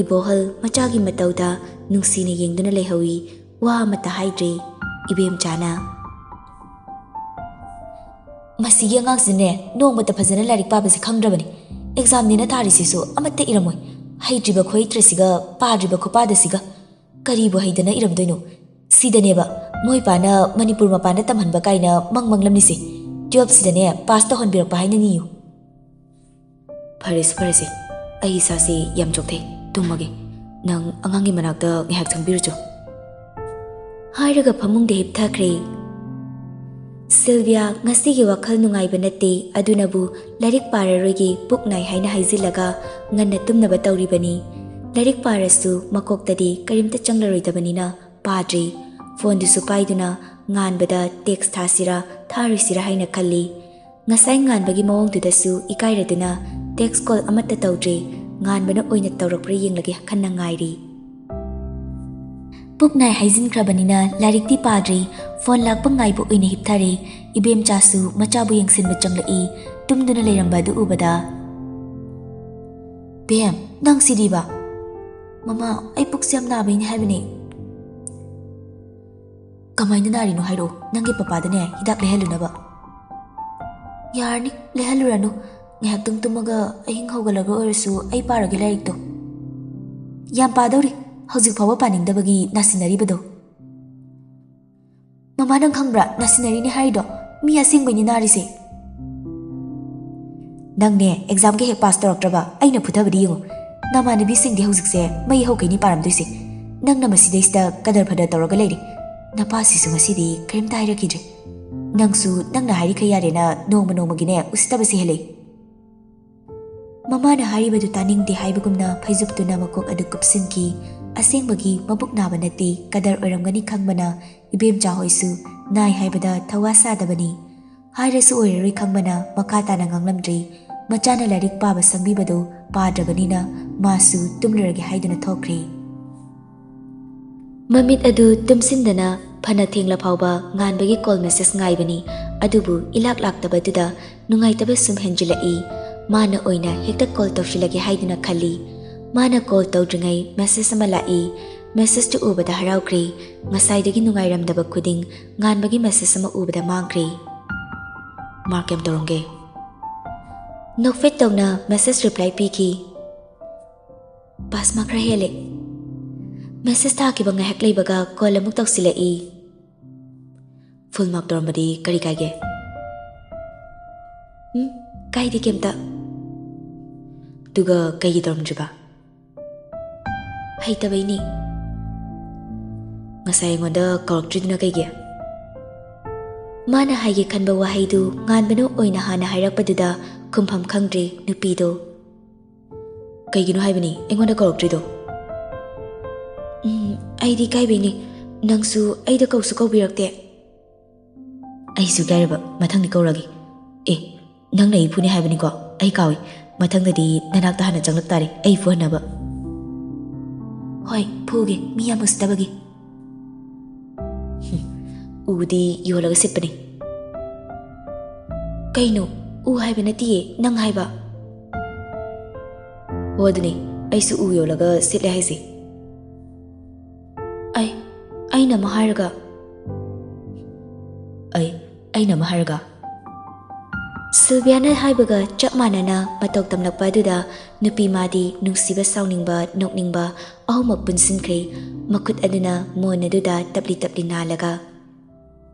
ꯏꯕꯣꯍꯜ ꯃꯆꯥꯒꯤ ꯃꯇꯧꯗ ꯅꯨꯡꯁꯤꯅ ꯌꯦꯡꯗꯨꯅ ꯂꯩꯍꯧꯏ꯫ ꯋꯥ ꯑꯃꯠꯇ ꯍꯥꯏꯗ꯭ꯔꯤ꯫ ꯏꯕꯦꯝꯆꯥꯅ, "ꯃꯁꯤꯒꯤ ꯑꯉꯥꯡꯁꯤꯅꯅꯦ, ꯅꯣꯡꯃꯇ ꯐꯖꯅ ꯂꯥꯏꯔꯤꯛ ꯄꯥꯕꯁꯦ ꯈꯪꯗ꯭ꯔꯕꯅꯤ꯫ ꯑꯦꯛꯖꯥꯝꯅꯦꯅ ꯊꯥꯔꯤꯁꯤꯁꯨ ꯑꯃꯠꯇ ꯏꯔꯝꯃꯣꯏ꯫ ꯍꯩꯇ꯭ꯔꯤꯕ ꯈꯣꯏꯇ꯭ꯔꯤꯁꯤꯒ ꯄꯥꯗ꯭ꯔꯤꯕ ꯈꯨꯄꯥꯗꯁꯤꯒ ꯀꯔꯤꯕꯨ ꯍꯩꯗꯅ ꯏꯔꯝꯗꯣꯏꯅꯣ? ꯁꯤꯗꯅꯦꯕ ꯃꯣꯏ ꯄꯥꯅ ꯃꯅꯤꯄꯨꯔ ꯃꯄꯥꯟꯗ ꯇꯝꯍꯟꯕ ꯀꯥꯏꯅ ꯃꯪ ꯃꯪꯂꯝꯂꯤꯁꯦ꯫ ꯇꯨꯌꯦꯜꯐꯁꯤꯗꯅꯦ ꯄꯥꯁ ꯇꯧꯍꯟꯕꯤꯔꯛꯄ ꯍꯥꯏꯅ ꯅꯤꯌꯨ꯫" "ꯐꯔꯦꯁꯦ, ꯐꯔꯦꯁꯦ, ꯑꯩ ꯏꯁꯥꯁꯦ ꯌꯥꯝ ꯆꯣꯛꯊꯩ, ꯇꯨꯝꯃꯒꯦ꯫ ꯅꯪ ꯑꯉꯥꯡꯒꯤ ꯃꯅꯥꯛꯇ ꯉꯥꯏꯍꯥꯛ ꯆꯪꯕꯤꯔꯨꯆꯣ꯫" ꯍꯥꯏꯔꯒ ꯐꯃꯨꯡꯗ ꯍꯤꯞꯊꯈ꯭ꯔꯦ꯫ ꯁꯤꯜꯚꯤꯌꯥ ꯉꯁꯤꯒꯤ ꯋꯥꯈꯜ ꯅꯨꯡꯉꯥꯏꯕ ꯅꯠꯇꯦ, ꯑꯗꯨꯅꯕꯨ ꯂꯥꯏꯔꯤꯛ ꯄꯥꯔꯔꯣꯏꯒꯦ, ꯄꯨꯛ ꯅꯥꯏ ꯍꯥꯏꯅ ꯍꯥꯏꯖꯤꯜꯂꯒ ꯉꯟꯅ ꯇꯨꯝꯅꯕ ꯇꯧꯔꯤꯕꯅꯤ꯫ ꯂꯥꯏꯔꯤꯛ ꯄꯥꯔꯁꯨ ꯃꯀꯣꯛꯇꯗꯤ ꯀꯔꯤꯝꯇ ꯆꯪꯂꯔꯣꯏꯗꯕꯅꯤꯅ ꯄꯥꯗ꯭ꯔꯤ꯫ ꯐꯣꯟꯗꯨꯁꯨ ꯄꯥꯏꯗꯨꯅ ꯉꯥꯟꯕꯗ ꯇꯦꯛꯁ ꯊꯥꯁꯤꯔꯥ ꯊꯥꯔꯣꯏꯁꯤꯔꯥ ꯍꯥꯏꯅ ꯈꯜꯂꯤ꯫ ꯉꯁꯥꯏ ꯉꯥꯟꯕꯒꯤ ꯃꯑꯣꯡꯗꯨꯗꯁꯨ ꯏꯀꯥꯏꯔꯗꯨꯅ ꯇꯦꯛꯁ ꯀꯣꯜ ꯑꯃꯠꯇ ꯇꯧꯗ꯭ꯔꯦ꯫ ꯉꯥꯟꯕꯅ ꯑꯣꯏꯅ ꯇꯧꯔꯛꯄ꯭ꯔꯥ ꯌꯦꯡꯂꯒꯦ ꯈꯟꯅ ꯉꯥꯏꯔꯤ꯫ ꯄꯨꯛ ꯅꯥꯏ ꯍꯥꯏꯖꯤꯟꯈ꯭ꯔꯕꯅꯤꯅ ꯂꯥꯏꯔꯤꯛꯇꯤ ꯄꯥꯗ꯭ꯔꯤ꯫ ꯐꯣꯟ ꯂꯥꯛꯄ ꯉꯥꯏꯕ ꯑꯣꯏꯅ ꯍꯤꯞꯊꯔꯦ꯫ ꯏꯕꯦꯝꯆꯥꯁꯨ ꯃꯆꯥꯕꯨ ꯌꯦꯡꯁꯤꯟꯕ ꯆꯪꯂꯛꯏ꯫ ꯇꯨꯝꯗꯨꯅ ꯂꯩꯔꯝꯕ ꯑꯗꯨ ꯎꯕꯗ, "ꯕꯦꯝ, ꯅꯪ ꯁꯤꯗꯤꯕ?" "ꯃꯃꯥ, ꯑꯩ ꯄꯨꯛꯁꯦ ꯌꯥꯝ ꯅꯥꯕꯩꯅꯦ ꯍꯥꯏꯕꯅꯦ꯫" "ꯀꯃꯥꯏꯅ ꯅꯥꯔꯤꯅꯣ ꯍꯥꯏꯔꯛꯑꯣ, ꯅꯪꯒꯤ ꯄꯄꯥꯗꯅꯦ ꯍꯤꯗꯥꯛ ꯂꯩꯍꯜꯂꯨꯅꯕ꯫" "ꯌꯥꯔꯅꯤ, ꯂꯩꯍꯜꯂꯨꯔꯅꯨ꯫ ꯉꯥꯏꯍꯥꯛꯇꯪ ꯇꯨꯝꯃꯒ ꯑꯍꯤꯡ ꯍꯧꯒꯠꯂꯒ ꯑꯣꯏꯔꯁꯨ ꯑꯩ ꯄꯥꯔꯒꯦ ꯂꯥꯏꯔꯤꯛꯇꯣ꯫" "ꯌꯥꯝ ꯄꯥꯗꯧꯔꯤ, ꯍꯧꯖꯤꯛ ꯐꯥꯎꯕ ꯄꯥꯅꯤꯡꯗꯕꯒꯤ ꯅꯥꯁꯤꯟꯅꯔꯤꯕꯗꯣ꯫" "ꯃꯃꯥ, ꯅꯪ ꯈꯪꯕ꯭ꯔꯥ, ꯅꯥꯁꯤꯟꯅꯔꯤꯅꯦ ꯍꯥꯏꯔꯤꯗꯣ? ꯃꯤ ꯑꯁꯦꯡꯕꯩꯅꯦ ꯅꯥꯔꯤꯁꯦ꯫" "ꯅꯪꯅꯦ ꯑꯦꯛꯖꯥꯝꯒ ꯍꯦꯛ ꯄꯥꯁ ꯇꯧꯔꯛꯇ꯭ꯔꯕ ꯑꯩꯅ ꯐꯨꯊꯕꯗꯤ ꯌꯦꯡꯉꯨ꯫ ꯅꯃꯥꯟꯅꯕꯤꯁꯤꯡꯗꯤ ꯍꯧꯖꯤꯛꯁꯦ ꯃꯩ ꯍꯧꯈꯩꯅꯤ ꯄꯥꯔꯝꯗꯣꯏꯁꯦ꯫ ꯅꯪꯅ ꯃꯁꯤꯗꯩꯁꯤꯗ ꯀꯗꯔ ꯐꯗꯔ ꯇꯧꯔꯒ ꯂꯩꯔꯤ꯫ ꯅꯄꯥꯁꯤꯁꯨ ꯉꯁꯤꯗꯤ ꯀꯔꯤꯝꯇ ꯍꯥꯏꯔꯛꯈꯤꯗ꯭ꯔꯦ꯫ ꯅꯪꯁꯨ ꯅꯪꯅ ꯍꯥꯏꯔꯤꯈꯩ ꯌꯥꯔꯦꯅ ꯅꯣꯡꯃ ꯅꯣꯡꯃꯒꯤꯅꯦ ꯎꯁꯤꯠꯇꯕꯁꯦ ꯍꯦꯜꯂꯛꯏ꯫" ꯃꯃꯥꯅ ꯍꯥꯏꯔꯤꯕꯗꯨ ꯇꯥꯅꯤꯡꯗꯦ ꯍꯥꯏꯕꯒꯨꯝꯅ ꯐꯩꯖꯨꯞꯇꯨꯅ ꯃꯀꯣꯛ ꯑꯗꯨ ꯀꯨꯞꯁꯤꯟꯈꯤ꯫ ꯑꯁꯦꯡꯕꯒꯤ ꯃꯕꯨꯛ ꯅꯥꯕ ꯅꯠꯇꯦ, ꯀꯗꯔ ꯑꯣꯏꯔꯝꯒꯅꯤ ꯈꯪꯕꯅ ꯏꯕꯦꯝꯆꯥ ꯍꯣꯏꯁꯨ ꯅꯥꯏ ꯍꯥꯏꯕꯗ ꯊꯋꯥ ꯁꯥꯗꯕꯅꯤ꯫ ꯍꯥꯏꯔꯁꯨ ꯑꯣꯏꯔꯔꯣꯏ ꯈꯪꯕꯅ ꯃꯈꯥ ꯇꯥꯅ ꯉꯥꯡꯂꯝꯗ꯭ꯔꯦ꯫ ꯃꯆꯥꯅ ꯂꯥꯏꯔꯤꯛ ꯄꯥꯕ ꯁꯪꯕꯤꯕꯗꯨ ꯄꯥꯗ꯭ꯔꯕꯅꯤꯅ ꯃꯥꯁꯨ ꯇꯨꯝꯂꯨꯔꯒꯦ ꯍꯥꯏꯗꯨꯅ ꯊꯣꯛꯈ꯭ꯔꯦ꯫ ꯃꯃꯤꯠ ꯑꯗꯨ ꯇꯨꯝꯁꯤꯟꯗꯅ ꯐꯅ ꯊꯦꯡꯂ ꯐꯥꯎꯕ ꯉꯥꯟꯕꯒꯤ ꯀꯣꯜ ꯃꯦꯁꯦꯖ ꯉꯥꯏꯕꯅꯤ꯫ ꯑꯗꯨꯕꯨ ꯏꯂꯥꯛ ꯂꯥꯛꯇꯕꯗꯨꯗ ꯅꯨꯡꯉꯥꯏꯇꯕ ꯁꯨꯝ ꯍꯦꯟꯖꯤꯜꯂꯛꯏ꯫ ꯃꯥꯅ ꯑꯣꯏꯅ ꯍꯦꯛꯇ ꯀꯣꯜ ꯇꯧꯁꯤꯜꯂꯒꯦ ꯍꯥꯏꯗꯨꯅ ꯈꯜꯂꯤ꯫ ꯃꯥꯅ ꯀꯣꯜ ꯇꯧꯗ꯭ꯔꯤꯉꯩ ꯃꯦꯁꯦꯖ ꯑꯃ ꯂꯥꯛꯏ꯫ ꯃꯦꯁꯦꯖꯇꯨ ꯎꯕꯗ ꯍꯔꯥꯎꯈ꯭ꯔꯦ꯫ ꯉꯁꯥꯏꯗꯒꯤ ꯅꯨꯡꯉꯥꯏꯔꯝꯗꯕ ꯈꯨꯗꯤꯡ ꯉꯥꯟꯕꯒꯤ ꯃꯦꯁꯦꯖ ꯑꯃ ꯎꯕꯗ ꯃꯥꯡꯈ꯭ꯔꯦ꯫ "ꯃꯥꯔꯛ ꯀꯌꯥꯝ ꯇꯧꯔꯝꯒꯦ?" ꯅꯣꯛꯐꯦꯠ ꯇꯧꯅ ꯃꯦꯁꯦꯖ ꯔꯤꯄ꯭ꯂꯥꯏ ꯄꯤꯈꯤ꯫ "ꯄꯥꯁ ꯃꯥꯔꯛ ꯈꯔ ꯍꯦꯜꯂꯦ꯫" ꯃꯦꯁꯦꯖ ꯊꯥꯈꯤꯕ ꯉꯥꯏꯍꯥꯛ ꯂꯩꯕꯒ ꯀꯣꯜ ꯑꯃꯨꯛ ꯇꯧꯁꯤꯜꯂꯛꯏ꯫ "ꯐꯨꯜ ꯃꯥꯔꯛ ꯇꯧꯔꯝꯕꯗꯤ ꯀꯔꯤ ꯀꯥꯏꯒꯦ?" "ꯎꯝ, ꯀꯥꯏꯗꯦ ꯀꯩꯝꯇ꯫" "ꯑꯗꯨꯒ ꯀꯩꯒꯤ ꯇꯧꯔꯝꯗ꯭ꯔꯤꯕ?" "ꯍꯩꯇꯕꯩꯅꯤ꯫" "ꯉꯁꯥꯏ ꯑꯩꯉꯣꯟꯗ ꯀꯧꯔꯛꯇ꯭ꯔꯤꯗꯨꯅ ꯀꯩꯒꯤ?" ꯃꯥꯅ ꯍꯥꯏꯒꯦ ꯈꯟꯕ ꯋꯥꯍꯩꯗꯨ ꯉꯥꯟꯕꯅ ꯑꯣꯏꯅ ꯍꯥꯟꯅ ꯍꯥꯏꯔꯛꯄꯗꯨꯗ ꯈꯨꯝꯐꯝ ꯈꯪꯗ꯭ꯔꯦ ꯅꯨꯄꯤꯗꯣ꯫ "ꯀꯩꯒꯤꯅꯣ ꯍꯥꯏꯕꯅꯤ ꯑꯩꯉꯣꯟꯗ ꯀꯧꯔꯛꯇ꯭ꯔꯤꯗꯣ?" "ꯎꯝ, ꯑꯩꯗꯤ ꯏꯀꯥꯏꯕꯩꯅꯤ꯫ ꯅꯪꯁꯨ ꯑꯩꯗ ꯀꯧꯁꯨ ꯀꯧꯕꯤꯔꯛꯇꯦ꯫" "ꯑꯩꯁꯨ ꯏꯀꯥꯏꯔꯕ, ꯃꯊꯪꯗꯤ ꯀꯧꯔꯒꯦ꯫ ꯑꯦ, ꯅꯪꯅ ꯑꯩ ꯐꯨꯅꯤ ꯍꯥꯏꯕꯅꯤꯀꯣ? ꯑꯩ ꯀꯥꯎꯏ꯫ ꯃꯊꯪꯗꯗꯤ ꯅꯅꯥꯛꯇ ꯍꯥꯟꯅ ꯆꯪꯂꯛ ꯇꯥꯔꯦ ꯑꯩ ꯐꯨꯍꯟꯅꯕ꯫" "ꯍꯣꯏ, ꯐꯨꯒꯦ, ꯃꯤ ꯌꯥꯝ ꯎꯁꯤꯠꯇꯕꯒꯤ꯫" "ꯎꯗꯤ ꯌꯣꯜꯂꯒ ꯁꯤꯠꯄꯅꯤ꯫" "ꯀꯩꯅꯣ, ꯎ ꯍꯥꯏꯕ ꯅꯠꯇꯤꯌꯦ, ꯅꯪ ꯍꯥꯏꯕ꯫ ꯍꯣ, ꯑꯗꯨꯅꯤ, ꯑꯩꯁꯨ ꯎ ꯌꯣꯜꯂꯒ ꯁꯤꯠꯂꯦ ꯍꯥꯏꯁꯦ꯫ ꯑꯩ, ꯑꯩꯅ ꯑꯃ ꯍꯥꯏꯔꯒ꯫ ꯑꯩ, ꯑꯩꯅ ꯑꯃ ꯍꯥꯏꯔꯒ꯫ ꯁꯤꯜꯚꯤꯌꯥꯅ ꯍꯥꯏꯕꯒ ꯆꯞ ꯃꯥꯟꯅꯅ ꯃꯇꯧ ꯇꯝꯂꯛꯄ ꯑꯗꯨꯗ ꯅꯨꯄꯤ ꯃꯥꯗꯤ ꯅꯨꯡꯁꯤꯕ, ꯁꯥꯎꯅꯤꯡꯕ, ꯅꯣꯛꯅꯤꯡꯕ ꯑꯍꯨꯝꯃꯛ ꯄꯨꯟꯁꯤꯟꯈ꯭ꯔꯦ꯫ ꯃꯈꯨꯠ ꯑꯗꯨꯅ ꯃꯣꯟ ꯑꯗꯨꯗ ꯇꯞꯂꯤ ꯇꯞꯂꯤ ꯅꯥꯜꯂꯒ꯫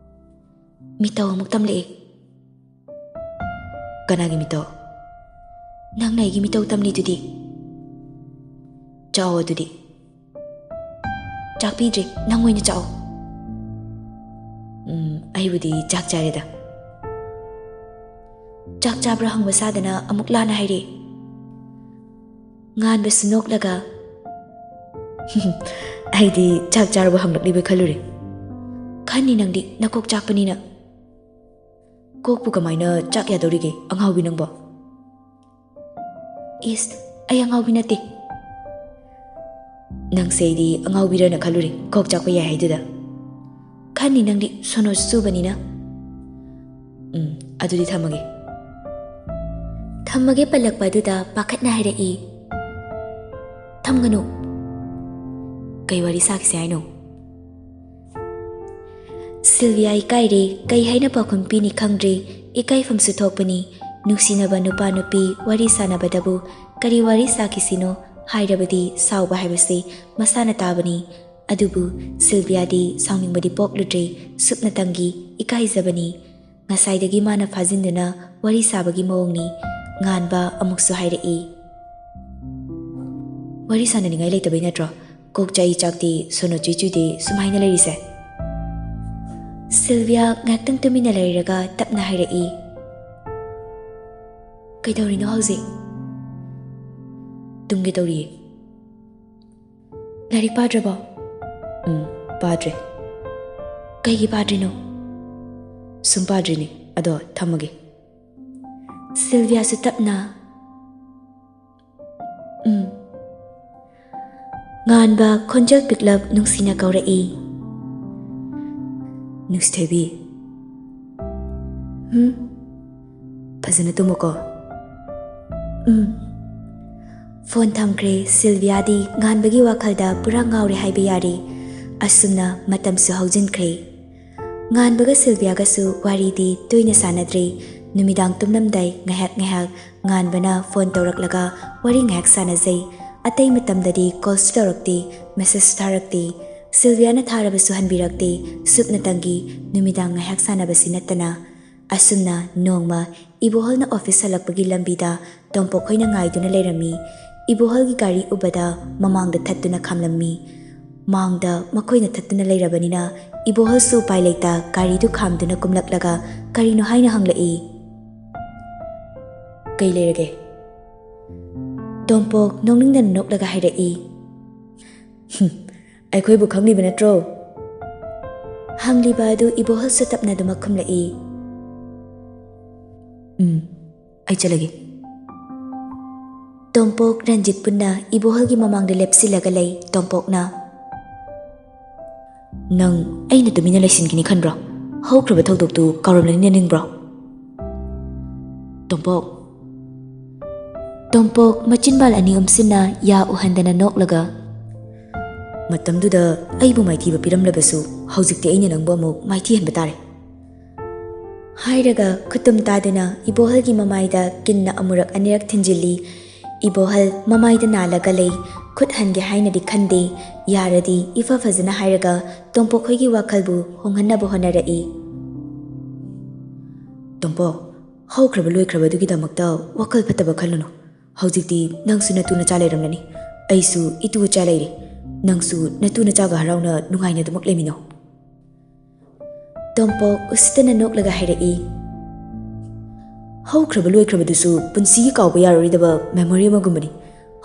ꯃꯤꯇꯧ ꯑꯃꯨꯛ ꯇꯝꯂꯛꯏ꯫ ꯀꯅꯥꯒꯤ ꯃꯤꯇꯧ? ꯅꯪꯅ ꯑꯩꯒꯤ ꯃꯤꯇꯧ ꯇꯝꯂꯤꯗꯨꯗꯤ꯫ ꯆꯥꯎ ꯑꯗꯨꯗꯤ꯫ ꯆꯥꯛ ꯄꯤꯗ꯭ꯔꯤ, ꯅꯪ ꯑꯣꯏꯅ ꯆꯥꯛꯑꯣ꯫ ꯎꯝ, ꯑꯩꯕꯨꯗꯤ ꯆꯥꯛ ꯆꯥꯔꯦꯗ꯫ ꯆꯥꯛ ꯆꯥꯕ꯭ꯔꯥ ꯍꯪꯕ ꯁꯥꯗꯅ ꯑꯃꯨꯛ ꯂꯥꯟꯅ ꯍꯥꯏꯔꯛꯏ꯫ ꯉꯥꯟꯕꯁꯨ ꯅꯣꯛꯂꯒ, "ꯑꯩꯗꯤ ꯆꯥꯛ ꯆꯥꯔꯕ ꯍꯪꯂꯛꯂꯤꯕ ꯈꯜꯂꯨꯔꯦ꯫ ꯈꯟꯅꯤ ꯅꯪꯗꯤ ꯅꯀꯣꯛ ꯆꯥꯛꯄꯅꯤꯅ꯫ ꯀꯣꯛꯄꯨ ꯀꯃꯥꯏꯅ ꯆꯥꯛ ꯌꯥꯗꯧꯔꯤꯒꯦ, ꯑꯉꯥꯎꯕꯤ ꯅꯪꯕꯣ?" "ꯏꯁ, ꯑꯩ ꯑꯉꯥꯎꯕꯤ ꯅꯠꯇꯦ꯫ ꯅꯪꯁꯦ ꯑꯩꯗꯤ ꯑꯉꯥꯎꯕꯤꯔꯅ ꯈꯜꯂꯨꯔꯦ, ꯀꯣꯛ ꯆꯥꯛꯄ ꯌꯥꯏ ꯍꯥꯏꯗꯨꯗ꯫ ꯈꯟꯅꯤ ꯅꯪꯗꯤ ꯁꯣꯅꯣ ꯆꯨꯕꯅꯤꯅ꯫ ꯎꯝ, ꯑꯗꯨꯗꯤ ꯊꯝꯃꯒꯦ꯫" ꯊꯝꯃꯒꯦ ꯄꯜꯂꯛꯄ ꯑꯗꯨꯗ ꯄꯥꯈꯠꯅ ꯍꯥꯏꯔꯛꯏ, "ꯊꯝꯒꯅꯨ꯫" "ꯀꯩ ꯋꯥꯔꯤ ꯁꯥꯈꯤꯁꯦ ꯍꯥꯏꯅꯣ?" ꯁꯤꯜꯚꯤꯌꯥ ꯏꯀꯥꯏꯔꯦ, ꯀꯩ ꯍꯥꯏꯅ ꯄꯥꯎꯈꯨꯝ ꯄꯤꯅꯤ ꯈꯪꯗ꯭ꯔꯦ꯫ ꯏꯀꯥꯏꯐꯝꯁꯨ ꯊꯣꯛꯄꯅꯤ꯫ ꯅꯨꯡꯁꯤꯅꯕ ꯅꯨꯄꯥ ꯅꯨꯄꯤ ꯋꯥꯔꯤ ꯁꯥꯟꯅꯕꯗꯕꯨ ꯀꯔꯤ ꯋꯥꯔꯤ ꯁꯥꯈꯤꯁꯤꯅꯣ ꯍꯥꯏꯔꯕꯗꯤ ꯁꯥꯎꯕ ꯍꯥꯏꯕꯁꯤ ꯃꯁꯥꯅ ꯇꯥꯕꯅꯤ꯫ ꯑꯗꯨꯕꯨ ꯁꯤꯜꯚꯤꯌꯥꯗꯤ ꯁꯥꯎꯅꯤꯡꯕꯗꯤ ꯄꯣꯛꯂꯨꯗ꯭ꯔꯦ, ꯁꯨꯞꯅꯇꯪꯒꯤ ꯏꯀꯥꯏꯖꯕꯅꯤ꯫ ꯉꯁꯥꯏꯗꯒꯤ ꯃꯥꯅ ꯐꯥꯖꯤꯟꯗꯨꯅ ꯋꯥꯔꯤ ꯁꯥꯕꯒꯤ ꯃꯑꯣꯡꯅꯤ꯫ ꯉꯥꯟꯕ ꯑꯃꯨꯛꯁꯨ ꯍꯥꯏꯔꯛꯏ, "ꯋꯥꯔꯤ ꯁꯥꯟꯅꯅꯤꯡꯉꯥꯏ ꯂꯩꯇꯕꯩ ꯅꯠꯇ꯭ꯔꯣ ꯀꯣꯛ ꯆꯥꯛꯏ ꯆꯥꯛꯇꯦ, ꯁꯣꯅꯣ ꯆꯨꯏ ꯆꯨꯏꯗꯦ ꯁꯨꯃꯥꯏꯅ ꯂꯩꯔꯤꯁꯦ?" ꯁꯤꯜꯚꯤꯌꯥ ꯉꯥꯏꯍꯥꯛꯇꯪ ꯇꯨꯃꯤꯟꯅ ꯂꯩꯔꯒ ꯇꯞꯅ ꯍꯥꯏꯔꯛꯏ, "ꯀꯩꯗꯧꯔꯤꯅꯣ ꯍꯧꯖꯤꯛ?" "ꯇꯨꯝꯒꯦ ꯇꯧꯔꯤꯌꯦ꯫" "ꯂꯥꯏꯔꯤꯛ ꯄꯥꯗ꯭ꯔꯕꯣ?" "ꯎꯝ, ꯄꯥꯗ꯭ꯔꯦ꯫" "ꯀꯩꯒꯤ ꯄꯥꯗ꯭ꯔꯤꯅꯣ?" "ꯁꯨꯝ ꯄꯥꯗ꯭ꯔꯤꯅꯦ꯫ ꯑꯗꯣ ꯊꯝꯃꯒꯦ꯫" ꯁꯤꯜꯚꯤꯌꯥꯁꯨ ꯇꯞꯅ, "ꯎꯝ꯫" ꯉꯥꯟꯕ ꯈꯣꯟꯖꯦꯜ ꯄꯤꯛꯂꯞ ꯅꯨꯡꯁꯤꯅ ꯀꯧꯔꯛꯏ, "ꯅꯨꯡꯁꯤꯊꯣꯏꯕꯤ꯫" "ꯍꯨꯝ?" ꯐꯖꯅ ꯇꯨꯝꯃꯨꯀꯣ꯫ ꯎꯝ꯫ ꯐꯣꯟ ꯊꯝꯈ꯭ꯔꯦ꯫ ꯁꯤꯜꯚꯤꯌꯥꯗꯤ ꯉꯥꯟꯕꯒꯤ ꯋꯥꯈꯜꯗ ꯄꯨꯔꯥ ꯉꯥꯎꯔꯦ ꯍꯥꯏꯕ ꯌꯥꯔꯦ꯫ ꯑꯁꯨꯝꯅ ꯃꯇꯝꯁꯨ ꯍꯧꯖꯤꯟꯈ꯭ꯔꯦ꯫ ꯉꯥꯟꯕꯒ ꯁꯤꯜꯚꯤꯌꯥꯒꯁꯨ ꯋꯥꯔꯤꯗꯤ ꯇꯣꯏꯅ ꯁꯥꯟꯅꯗ꯭ꯔꯦ꯫ ꯅꯨꯃꯤꯗꯥꯡ ꯇꯨꯝꯂꯝꯗꯥꯏ ꯉꯥꯏꯍꯥꯛ ꯉꯥꯏꯍꯥꯛ ꯉꯥꯟꯕꯅ ꯐꯣꯟ ꯇꯧꯔꯛꯂꯒ ꯋꯥꯔꯤ ꯉꯥꯏꯍꯥꯛ ꯁꯥꯟꯅꯖꯩ꯫ ꯑꯇꯩ ꯃꯇꯝꯗꯗꯤ ꯀꯣꯜꯁꯨ ꯇꯧꯔꯛꯇꯦ, ꯃꯦꯁꯦꯖ ꯊꯥꯔꯛꯇꯦ꯫ ꯁꯤꯜꯚꯤꯌꯥꯅ ꯊꯥꯔꯕꯁꯨ ꯍꯟꯕꯤꯔꯛꯇꯦ꯫ ꯁꯨꯞꯅꯇꯪꯒꯤ ꯅꯨꯃꯤꯗꯥꯡ ꯉꯥꯏꯍꯥꯛ ꯁꯥꯟꯅꯕꯁꯤ ꯅꯠꯇꯅ꯫ ꯑꯁꯨꯝꯅ ꯅꯣꯡꯃ ꯏꯕꯣꯍꯜꯅ ꯑꯣꯐꯤꯁ ꯍꯜꯂꯛꯄꯒꯤ ꯂꯝꯕꯤꯗ ꯇꯣꯝꯄꯣꯛ ꯈꯣꯏꯅ ꯉꯥꯏꯗꯨꯅ ꯂꯩꯔꯝꯃꯤ꯫ ꯏꯕꯣꯍꯜꯒꯤ ꯒꯥꯔꯤ ꯎꯕꯗ ꯃꯃꯥꯡꯗ ꯊꯠꯇꯨꯅ ꯈꯥꯝꯂꯝꯃꯤ꯫ ꯃꯥꯡꯗ ꯃꯈꯣꯏꯅ ꯊꯠꯇꯨꯅ ꯂꯩꯔꯕꯅꯤꯅ ꯏꯕꯣꯍꯜꯁꯨ ꯎꯄꯥꯏ ꯂꯩꯇ ꯒꯥꯔꯤꯗꯨ ꯈꯥꯝꯗꯨꯅ ꯀꯨꯝꯂꯛꯂꯒ ꯀꯔꯤꯅꯣ ꯍꯥꯏꯅ ꯍꯪꯂꯛꯏ꯫ "ꯀꯩ ꯂꯩꯔꯒꯦ?" ꯇꯣꯝꯄꯣꯛ ꯅꯣꯛꯅꯤꯡꯗꯅ ꯅꯣꯛꯂꯒ ꯍꯥꯏꯔꯛꯏ꯫ "ꯍꯨꯝ, ꯑꯩꯈꯣꯏꯕꯨ ꯈꯪꯂꯤꯕ ꯅꯠꯇ꯭ꯔꯣ?" ꯍꯪꯂꯤꯕ ꯑꯗꯨ ꯏꯕꯣꯍꯜꯁꯨ ꯇꯞꯅ ꯑꯗꯨꯃꯛ ꯈꯨꯝꯂꯛꯏ꯫ "ꯎꯝ, ꯑꯩ ꯆꯠꯂꯒꯦ꯫" ꯇꯣꯝꯄꯣꯛ ꯔꯟꯖꯤꯠ ꯄꯨꯟꯅ ꯏꯕꯣꯍꯜꯒꯤ ꯃꯃꯥꯡꯗ ꯂꯦꯞꯁꯤꯜꯂꯒ ꯂꯩ꯫ ꯇꯣꯝꯄꯣꯛꯅ, "ꯅꯪ ꯑꯩꯅ ꯇꯨꯃꯤꯟꯅ ꯂꯩꯁꯤꯟꯈꯤꯅꯤ ꯈꯟꯕ꯭ꯔꯣ? ꯍꯧꯈ꯭ꯔꯕ ꯊꯧꯗꯣꯛꯇꯨ ꯀꯥꯎꯔꯝꯂꯅꯤ ꯅꯤꯡꯕ꯭ꯔꯣ?" ꯇꯣꯝꯄꯣꯛ꯫ ꯇꯣꯝꯄꯣꯛ ꯃꯆꯤꯟꯕꯥꯜ ꯑꯅꯤ ꯎꯝꯁꯤꯟꯅ ꯌꯥ ꯎꯍꯟꯗꯅ ꯅꯣꯛꯂꯒ, "ꯃꯇꯝꯗꯨꯗ ꯑꯩꯕꯨ ꯃꯥꯏꯊꯤꯕ ꯄꯤꯔꯝꯂꯕꯁꯨ ꯍꯧꯖꯤꯛꯇꯤ ꯑꯩꯅ ꯅꯪꯕꯨ ꯑꯃꯨꯛ ꯃꯥꯏꯊꯤꯍꯟꯕ ꯇꯥꯔꯦ꯫" ꯍꯥꯏꯔꯒ ꯈꯨꯇꯨꯝ ꯇꯥꯗꯨꯅ ꯏꯕꯣꯍꯜꯒꯤ ꯃꯃꯥꯏꯗ ꯀꯤꯟꯅ ꯑꯃꯨꯔꯛ ꯑꯅꯤꯔꯛ ꯊꯤꯟꯖꯤꯜꯂꯤ꯫ ꯏꯕꯣꯍꯜ ꯃꯃꯥꯏꯗ ꯅꯥꯜꯂꯒ ꯂꯩ꯫ ꯈꯨꯠ ꯍꯟꯒꯦ ꯍꯥꯏꯅꯗꯤ ꯈꯟꯗꯦ꯫ ꯌꯥꯔꯗꯤ ꯏꯐ ꯐꯖꯅ ꯍꯥꯏꯔꯒ ꯇꯣꯝꯄꯣꯛ ꯈꯣꯏꯒꯤ ꯋꯥꯈꯜꯕꯨ ꯍꯣꯡꯍꯟꯅꯕ ꯍꯣꯠꯅꯔꯛꯏ꯫ "ꯇꯣꯝꯄꯣꯛ, ꯍꯧꯈ꯭ꯔꯕ ꯂꯣꯏꯈ꯭ꯔꯕꯗꯨꯒꯤꯗꯃꯛꯇ ꯋꯥꯈꯜ ꯐꯠꯇꯕ ꯈꯜꯂꯨꯅꯨ꯫ ꯍꯧꯖꯤꯛꯇꯤ ꯅꯪꯁꯨ ꯅꯇꯨ ꯅꯆꯥ ꯂꯩꯔꯝꯂꯅꯤ꯫ ꯑꯩꯁꯨ ꯏꯇꯨ ꯏꯆꯥ ꯂꯩꯔꯦ꯫ ꯅꯪꯁꯨ ꯅꯇꯨ ꯅꯆꯥꯒ ꯍꯔꯥꯎꯅ ꯅꯨꯡꯉꯥꯏꯅ ꯑꯗꯨꯃꯛ ꯂꯩꯃꯤꯟꯅꯧ꯫" ꯇꯣꯝꯄꯣꯛ ꯎꯁꯤꯠꯇꯅ ꯅꯣꯛꯂꯒ ꯍꯥꯏꯔꯛꯏ, "ꯍꯧꯈ꯭ꯔꯕ ꯂꯣꯏꯈ꯭ꯔꯕꯗꯨꯁꯨ ꯄꯨꯟꯁꯤꯒꯤ ꯀꯥꯎꯕ ꯌꯥꯔꯔꯣꯏꯗꯕ ꯃꯦꯃꯣꯔꯤ ꯑꯃꯒꯨꯝꯕꯅꯤ꯫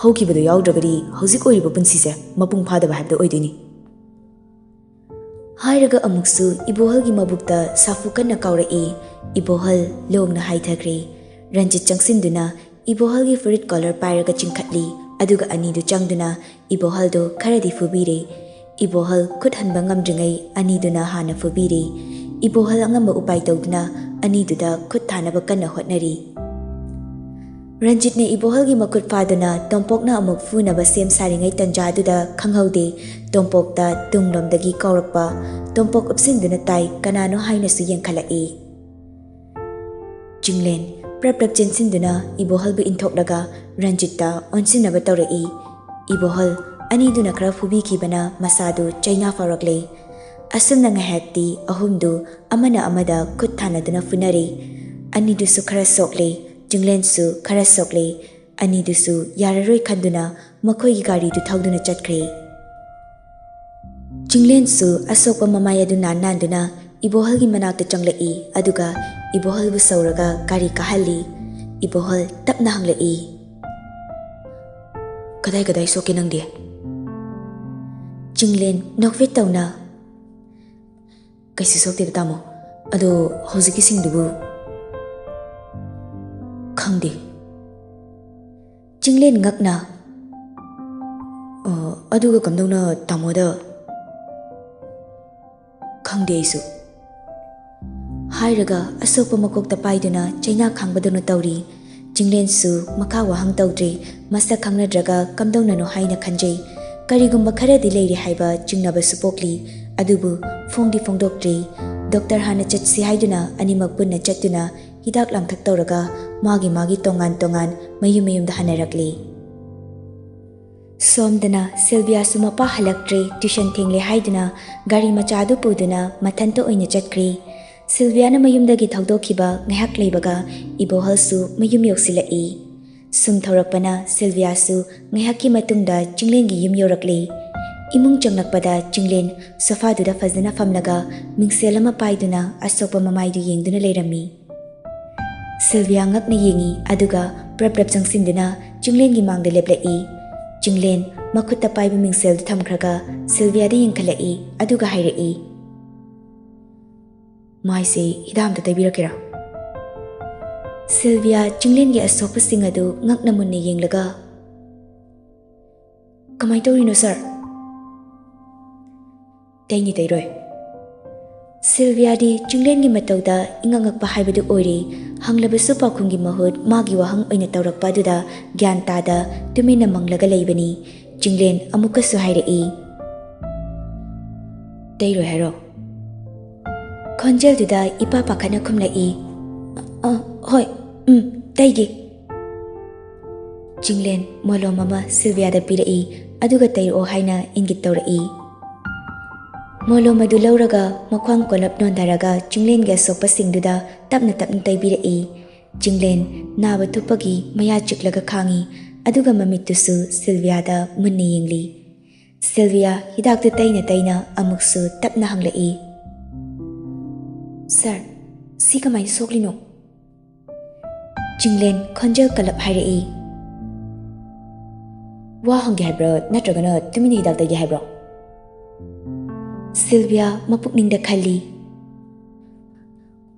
ꯍꯧꯈꯤꯕꯗꯨ ꯌꯥꯎꯗ꯭ꯔꯒꯗꯤ ꯍꯧꯖꯤꯛ ꯑꯣꯏꯔꯤꯕ ꯄꯨꯟꯁꯤꯁꯦ ꯃꯄꯨꯡ ꯐꯥꯗꯕ ꯍꯥꯏꯕꯗꯨ ꯑꯣꯏꯗꯣꯏꯅꯤ꯫" ꯍꯥꯏꯔꯒ ꯑꯃꯨꯛꯁꯨ ꯏꯕꯣꯍꯜꯒꯤ ꯃꯕꯨꯛꯇ ꯁꯥꯐꯨ ꯀꯟꯅ ꯀꯥꯎꯔꯛꯏ꯫ ꯏꯕꯣꯍꯜ ꯂꯣꯡꯅ ꯍꯥꯏꯊꯈ꯭ꯔꯦ꯫ ꯔꯟꯖꯤꯠ ꯆꯪꯁꯤꯟꯗꯨꯅ ꯏꯕꯣꯍꯜꯒꯤ ꯐꯨꯔꯤꯠ ꯀꯣꯂꯔ ꯄꯥꯏꯔꯒ ꯆꯤꯡꯈꯠꯂꯤ, ꯑꯗꯨꯒ ꯑꯅꯤꯗꯨ ꯆꯪꯗꯨꯅ ꯏꯕꯣꯍꯜꯗꯨ ꯈꯔꯗꯤ ꯐꯨꯕꯤꯔꯦ꯫ ꯏꯕꯣꯍꯜ ꯈꯨꯠ ꯍꯟꯕ ꯉꯝꯗ꯭ꯔꯤꯉꯩ ꯑꯅꯤꯗꯨꯅ ꯍꯥꯟꯅ ꯐꯨꯕꯤꯔꯦ꯫ ꯏꯕꯣꯍꯜ ꯑꯉꯝꯕ ꯎꯄꯥꯏ ꯇꯧꯗꯨꯅ ꯑꯅꯤꯗꯨꯗ ꯈꯨꯠ ꯊꯥꯅꯕ ꯀꯟꯅ ꯍꯣꯠꯅꯔꯤ꯫ ꯔꯟꯖꯤꯠꯅ ꯏꯕꯣꯍꯜꯒꯤ ꯃꯈꯨꯠ ꯐꯥꯗꯨꯅ ꯇꯣꯝꯄꯣꯛꯅ ꯑꯃꯨꯛ ꯐꯨꯅꯕ ꯁꯦꯝ ꯁꯥꯔꯤꯉꯩ ꯇꯟꯖꯥꯗꯨꯗ ꯈꯪꯍꯧꯗꯦ, ꯇꯣꯝꯄꯣꯛꯇ ꯇꯨꯡꯂꯣꯝꯗꯒꯤ ꯀꯧꯔꯛꯄ꯫ ꯇꯣꯝꯄꯣꯛ ꯎꯞꯁꯤꯟꯗꯨꯅ ꯇꯥꯏ, ꯀꯅꯥꯅꯣ ꯍꯥꯏꯅꯁꯨ ꯌꯦꯡꯈꯠꯂꯛꯏ꯫ ꯆꯤꯡꯂꯦꯟ ꯄ꯭ꯔꯞ ꯄ꯭ꯔꯞ ꯆꯦꯟꯁꯤꯟꯗꯨꯅ ꯏꯕꯣꯍꯜꯕꯨ ꯏꯟꯊꯣꯛꯂꯒ ꯔꯟꯖꯤꯠꯇ ꯑꯣꯟꯁꯤꯟꯅꯕ ꯇꯧꯔꯛꯏ꯫ ꯏꯕꯣꯍꯜ ꯑꯅꯤꯗꯨꯅ ꯈꯔ ꯐꯨꯕꯤꯈꯤꯕꯅ ꯃꯁꯥꯗꯨ ꯆꯩꯅꯥ ꯐꯥꯎꯔꯛꯂꯦ꯫ ꯑꯁꯨꯝꯅ ꯉꯥꯏꯍꯥꯛꯇꯤ ꯑꯍꯨꯝꯗꯨ ꯑꯃꯅ ꯑꯃꯗ ꯈꯨꯠ ꯊꯥꯅꯗꯨꯅ ꯐꯨꯅꯔꯦ꯫ ꯑꯅꯤꯗꯨꯁꯨ ꯈꯔ ꯁꯣꯛꯂꯦ, ꯆꯤꯡꯂꯦꯟꯁꯨ ꯈꯔ ꯁꯣꯛꯂꯦ꯫ ꯑꯅꯤꯗꯨꯁꯨ ꯌꯥꯔꯔꯣꯏ ꯈꯟꯗꯨꯅ ꯃꯈꯣꯏꯒꯤ ꯒꯥꯔꯤꯗꯨ ꯊꯧꯗꯨꯅ ꯆꯠꯈ꯭ꯔꯦ꯫ ꯆꯤꯡꯂꯦꯟꯁꯨ ꯑꯁꯣꯛꯄ ꯃꯃꯥꯏ ꯑꯗꯨ ꯅꯥꯟ ꯅꯥꯟꯗꯨꯅ ꯏꯕꯣꯍꯜꯒꯤ ꯃꯅꯥꯛꯇ ꯆꯪꯂꯛꯏ, ꯑꯗꯨꯒ ꯏꯕꯣꯍꯜꯕꯨ ꯁꯧꯔꯒ ꯒꯥꯔꯤ ꯀꯥꯍꯜꯂꯤ꯫ ꯏꯕꯣꯍꯜ ꯇꯞꯅ ꯍꯪꯂꯛꯏ, "ꯀꯗꯥꯏ ꯀꯗꯥꯏ ꯁꯣꯛꯀꯦ ꯅꯪꯗꯤ?" ꯆꯤꯡꯂꯦꯟ ꯅꯣꯛꯐꯦꯠ ꯇꯧꯅ, "ꯀꯩꯁꯨ ꯁꯣꯛꯇꯦꯗ ꯇꯥꯃꯣ, ꯑꯗꯣ ꯍꯧꯖꯤꯛꯀꯤꯁꯤꯡꯗꯨꯕꯨ?" "ꯈꯪꯗꯦ꯫" ꯆꯤꯡꯂꯦꯟ ꯉꯛꯅ, "ꯑ, ꯑꯗꯨꯒ ꯀꯝꯗꯧꯅ ꯇꯥꯃꯣꯗ?" "ꯈꯪꯗꯦ ꯑꯩꯁꯨ꯫" ꯍꯥꯏꯔꯒ ꯑꯁꯣꯛꯄ ꯃꯀꯣꯛꯇ ꯄꯥꯏꯗꯨꯅ ꯆꯩꯅꯥ ꯈꯥꯡꯕꯗꯧꯅ ꯇꯧꯔꯤ꯫ ꯆꯤꯡꯂꯦꯟꯁꯨ ꯃꯈꯥ ꯋꯥꯍꯪ ꯇꯧꯗ꯭ꯔꯦ꯫ ꯃꯁꯛ ꯈꯪꯅꯗ꯭ꯔꯒ ꯀꯝꯗꯧꯅꯅꯣ ꯍꯥꯏꯅ ꯈꯟꯖꯩ꯫ ꯀꯔꯤꯒꯨꯝꯕ ꯈꯔꯗꯤ ꯂꯩꯔꯤ ꯍꯥꯏꯕ ꯆꯤꯡꯅꯕꯁꯨ ꯄꯣꯛꯂꯤ, ꯑꯗꯨꯕꯨ ꯐꯣꯡꯗꯤ ꯐꯣꯡꯗꯣꯛꯇ꯭ꯔꯤ꯫ ꯗꯣꯛꯇꯔ ꯍꯥꯟꯅ ꯆꯠꯁꯤ ꯍꯥꯏꯗꯨꯅ ꯑꯅꯤꯃꯛ ꯄꯨꯟꯅ ꯆꯠꯇꯨꯅ ꯍꯤꯗꯥꯛ ꯂꯥꯡꯊꯛ ꯇꯧꯔꯒ ꯃꯥꯒꯤ ꯃꯥꯒꯤ ꯇꯣꯉꯥꯟ ꯇꯣꯉꯥꯟ ꯃꯌꯨꯝ ꯃꯌꯨꯝꯗ ꯍꯟꯅꯔꯛꯂꯤ꯫ ꯁꯣꯝꯗꯅ ꯁꯤꯜꯚꯤꯌꯥꯁꯨ ꯃꯄꯥ ꯍꯜꯂꯛꯇ꯭ꯔꯦ, ꯇ꯭ꯌꯨꯁꯟ ꯊꯦꯡꯂꯦ ꯍꯥꯏꯗꯨꯅ ꯒꯥꯔꯤ ꯃꯆꯥꯗꯨ ꯄꯨꯗꯨꯅ ꯃꯊꯟꯇ ꯑꯣꯏꯅ ꯆꯠꯈ꯭ꯔꯦ꯫ ꯁꯤꯜꯚꯤꯌꯥꯅ ꯃꯌꯨꯝꯗꯒꯤ ꯊꯧꯗꯣꯛꯈꯤꯕ ꯉꯥꯏꯍꯥꯛ ꯂꯩꯕꯒ ꯏꯕꯣꯍꯜꯁꯨ ꯃꯌꯨꯝ ꯌꯧꯁꯤꯜꯂꯛꯏ꯫ ꯁꯨꯝ ꯊꯧꯔꯛꯄꯅ ꯁꯤꯜꯚꯤꯌꯥꯁꯨ ꯉꯥꯏꯍꯥꯛꯀꯤ ꯃꯇꯨꯡꯗ ꯆꯤꯡꯂꯦꯟꯒꯤ ꯌꯨꯝ ꯌꯧꯔꯛꯂꯦ꯫ ꯏꯃꯨꯡ ꯆꯪꯂꯛꯄꯗ ꯆꯤꯡꯂꯦꯟ ꯁꯣꯐꯥꯗꯨꯗ ꯐꯖꯅ ꯐꯝꯂꯒ ꯃꯤꯡꯁꯦꯜ ꯑꯃ ꯄꯥꯏꯗꯨꯅ ꯑꯁꯣꯛꯄ ꯃꯃꯥꯏꯗꯨ ꯌꯦꯡꯗꯨꯅ ꯂꯩꯔꯝꯃꯤ꯫ ꯁꯤꯜꯚꯤꯌꯥ ꯉꯛꯅ ꯌꯦꯡꯉꯤ, ꯑꯗꯨꯒ ꯄ꯭ꯔꯞ ꯄ꯭ꯔꯞ ꯆꯪꯁꯤꯟꯗꯨꯅ ꯆꯤꯡꯂꯦꯟꯒꯤ ꯃꯥꯡꯗ ꯂꯦꯞꯂꯛꯏ꯫ ꯆꯤꯡꯂꯦꯟ ꯃꯈꯨꯠꯇ ꯄꯥꯏꯕ ꯃꯤꯡꯁꯦꯜꯗꯨ ꯊꯝꯈ꯭ꯔꯒ ꯁꯤꯜꯚꯤꯌꯥꯗ ꯌꯦꯡꯈꯠꯂꯛꯏ, ꯑꯗꯨꯒ ꯍꯥꯏꯔꯛꯏ, "ꯃꯥꯏꯁꯦ ꯍꯤꯗꯥꯛ ꯑꯝꯇ ꯇꯩꯕꯤꯔꯛꯀꯦꯔꯥ?" ꯁꯤꯜꯚꯤꯌꯥ ꯆꯤꯡꯂꯦꯟꯒꯤ ꯑꯁꯣꯛꯄꯁꯤꯡ ꯑꯗꯨ ꯉꯛꯅ ꯃꯨꯟꯅ ꯌꯦꯡꯂꯒ, "ꯀꯃꯥꯏꯅ ꯇꯧꯔꯤꯅꯣ, ꯁꯥꯔ?" "ꯇꯩꯅꯤ, ꯇꯩꯔꯣꯏ꯫ ꯁꯤꯜꯚꯤꯌꯥꯗꯤ ꯆꯤꯡꯂꯦꯟꯒꯤ ꯃꯇꯧꯗ ꯏꯉꯛ ꯉꯛꯄ ꯍꯥꯏꯕꯗꯨ ꯑꯣꯏꯔꯦ꯫ ꯍꯪꯂꯕꯁꯨ ꯄꯥꯎꯈꯨꯝꯒꯤ ꯃꯍꯨꯠ ꯃꯥꯒꯤ ꯋꯥꯍꯪ ꯑꯣꯏꯅ ꯇꯧꯔꯛꯄ ꯑꯗꯨꯗ ꯒ꯭ꯌꯥꯟ ꯇꯥꯗ ꯇꯨꯃꯤꯟꯅ ꯃꯪꯂꯒ ꯂꯩꯕꯅꯤ꯫ ꯆꯤꯡꯂꯦꯟ ꯑꯃꯨꯛꯀꯁꯨ ꯍꯥꯏꯔꯛꯏ, "ꯇꯩꯔꯣꯏ ꯍꯥꯏꯔꯣ?" ꯈꯣꯟꯖꯦꯜꯗꯨꯗ ꯏꯄꯥ ꯄꯥꯈꯠꯅ ꯈꯨꯝꯂꯛꯏ, "ꯑ, ꯍꯣꯏ, ꯎꯝ, ꯇꯩꯒꯦ꯫" ꯆꯤꯡꯂꯦꯟ ꯃꯣꯂꯣꯝ ꯑꯃ ꯁꯤꯜꯚꯤꯌꯥꯗ ꯄꯤꯔꯛꯏ, ꯑꯗꯨꯒ ꯇꯩꯔꯛꯑꯣ ꯍꯥꯏꯅ ꯏꯪꯒꯤꯠ ꯇꯧꯔꯛꯏ꯫ ꯃꯣꯂꯣꯝ ꯑꯗꯨ ꯂꯧꯔꯒ ꯃꯈ꯭ꯋꯥꯡ ꯀꯣꯜꯂꯞ ꯅꯣꯟꯊꯔꯒ ꯆꯤꯡꯂꯦꯟꯒꯤ ꯑꯁꯣꯛꯄꯁꯤꯡꯗꯨꯗ ꯇꯞꯅ ꯇꯞꯅ ꯇꯩꯕꯤꯔꯛꯏ꯫ ꯆꯤꯡꯂꯦꯟ ꯅꯥꯕ ꯊꯨꯞꯄꯒꯤ ꯃꯌꯥ ꯆꯤꯛꯂꯒ ꯈꯥꯡꯏ, ꯑꯗꯨꯒ ꯃꯃꯤꯠꯇꯨꯁꯨ ꯁꯤꯜꯚꯤꯌꯥꯗ ꯃꯨꯟꯅ ꯌꯦꯡꯂꯤ꯫ ꯁꯤꯜꯚꯤꯌꯥ ꯍꯤꯗꯥꯛꯇꯨ ꯇꯩꯅ ꯇꯩꯅ ꯑꯃꯨꯛꯁꯨ ꯇꯞꯅ ꯍꯪꯂꯛꯏ, "ꯁꯥꯔ, ꯁꯤ ꯀꯃꯥꯏꯅ ꯁꯣꯛꯂꯤꯅꯣ?" ꯆꯤꯡꯂꯦꯟ ꯈꯣꯟꯖꯦꯜ ꯀꯜꯂꯞ ꯍꯥꯏꯔꯛꯏ, "ꯋꯥ ꯍꯪꯒꯦ ꯍꯥꯏꯕ꯭ꯔꯣ, ꯅꯠꯇ꯭ꯔꯒꯅ ꯇꯨꯃꯤꯟꯅ ꯍꯤꯗꯥꯛ ꯇꯩꯒꯦ ꯍꯥꯏꯕ꯭ꯔꯣ?" ꯁꯤꯜꯚꯤꯌꯥ ꯃꯄꯨꯛꯅꯤꯡꯗ ꯈꯜꯂꯤ,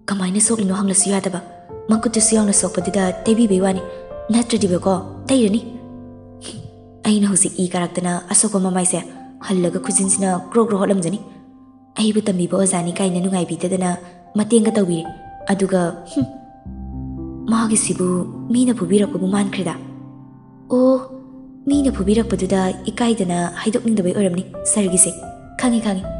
"ꯀꯃꯥꯏꯅ ꯁꯣꯛꯂꯤꯅꯣ ꯍꯪꯂꯁꯨ ꯌꯥꯗꯕ, ꯃꯈꯨꯠꯇꯨꯁꯨ ꯌꯥꯎꯅ ꯁꯣꯛꯄꯗꯨꯗ ꯇꯩꯕꯤꯕꯩ ꯋꯥꯅꯤ, ꯅꯠꯇ꯭ꯔꯗꯤꯕꯀꯣ ꯇꯩꯔꯅꯤ꯫ ꯑꯩꯅ ꯍꯧꯖꯤꯛ ꯏ ꯀꯥꯔꯛꯇꯅ ꯑꯁꯣꯛꯄ ꯃꯃꯥꯏꯁꯦ ꯍꯜꯂꯒ ꯈꯨꯖꯤꯟꯁꯤꯅ ꯒ꯭ꯔꯣ ꯒ꯭ꯔꯣ ꯍꯣꯠꯂꯝꯖꯅꯤ꯫ ꯑꯩꯕꯨ ꯇꯝꯕꯤꯕ ꯑꯣꯖꯥꯅꯤ ꯀꯥꯏꯅ ꯅꯨꯡꯉꯥꯏꯕꯤꯗꯗꯅ ꯃꯇꯦꯡꯒ ꯇꯧꯕꯤꯔꯦ꯫ ꯑꯗꯨꯒ, ꯍꯨꯝ, ꯃꯥꯒꯤꯁꯤꯕꯨ ꯃꯤꯅ ꯐꯨꯕꯤꯔꯛꯄꯕꯨ ꯃꯥꯟꯈ꯭ꯔꯦꯗ꯫ ꯑꯣ, ꯃꯤꯅ ꯐꯨꯕꯤꯔꯛꯄꯗꯨꯗ ꯏꯀꯥꯏꯗꯅ ꯍꯥꯏꯗꯣꯛꯅꯤꯡꯗꯕꯩ ꯑꯣꯏꯔꯝꯅꯤ ꯁꯥꯔꯒꯤꯁꯦ꯫ ꯈꯪꯉꯤ, ꯈꯪꯉꯤ꯫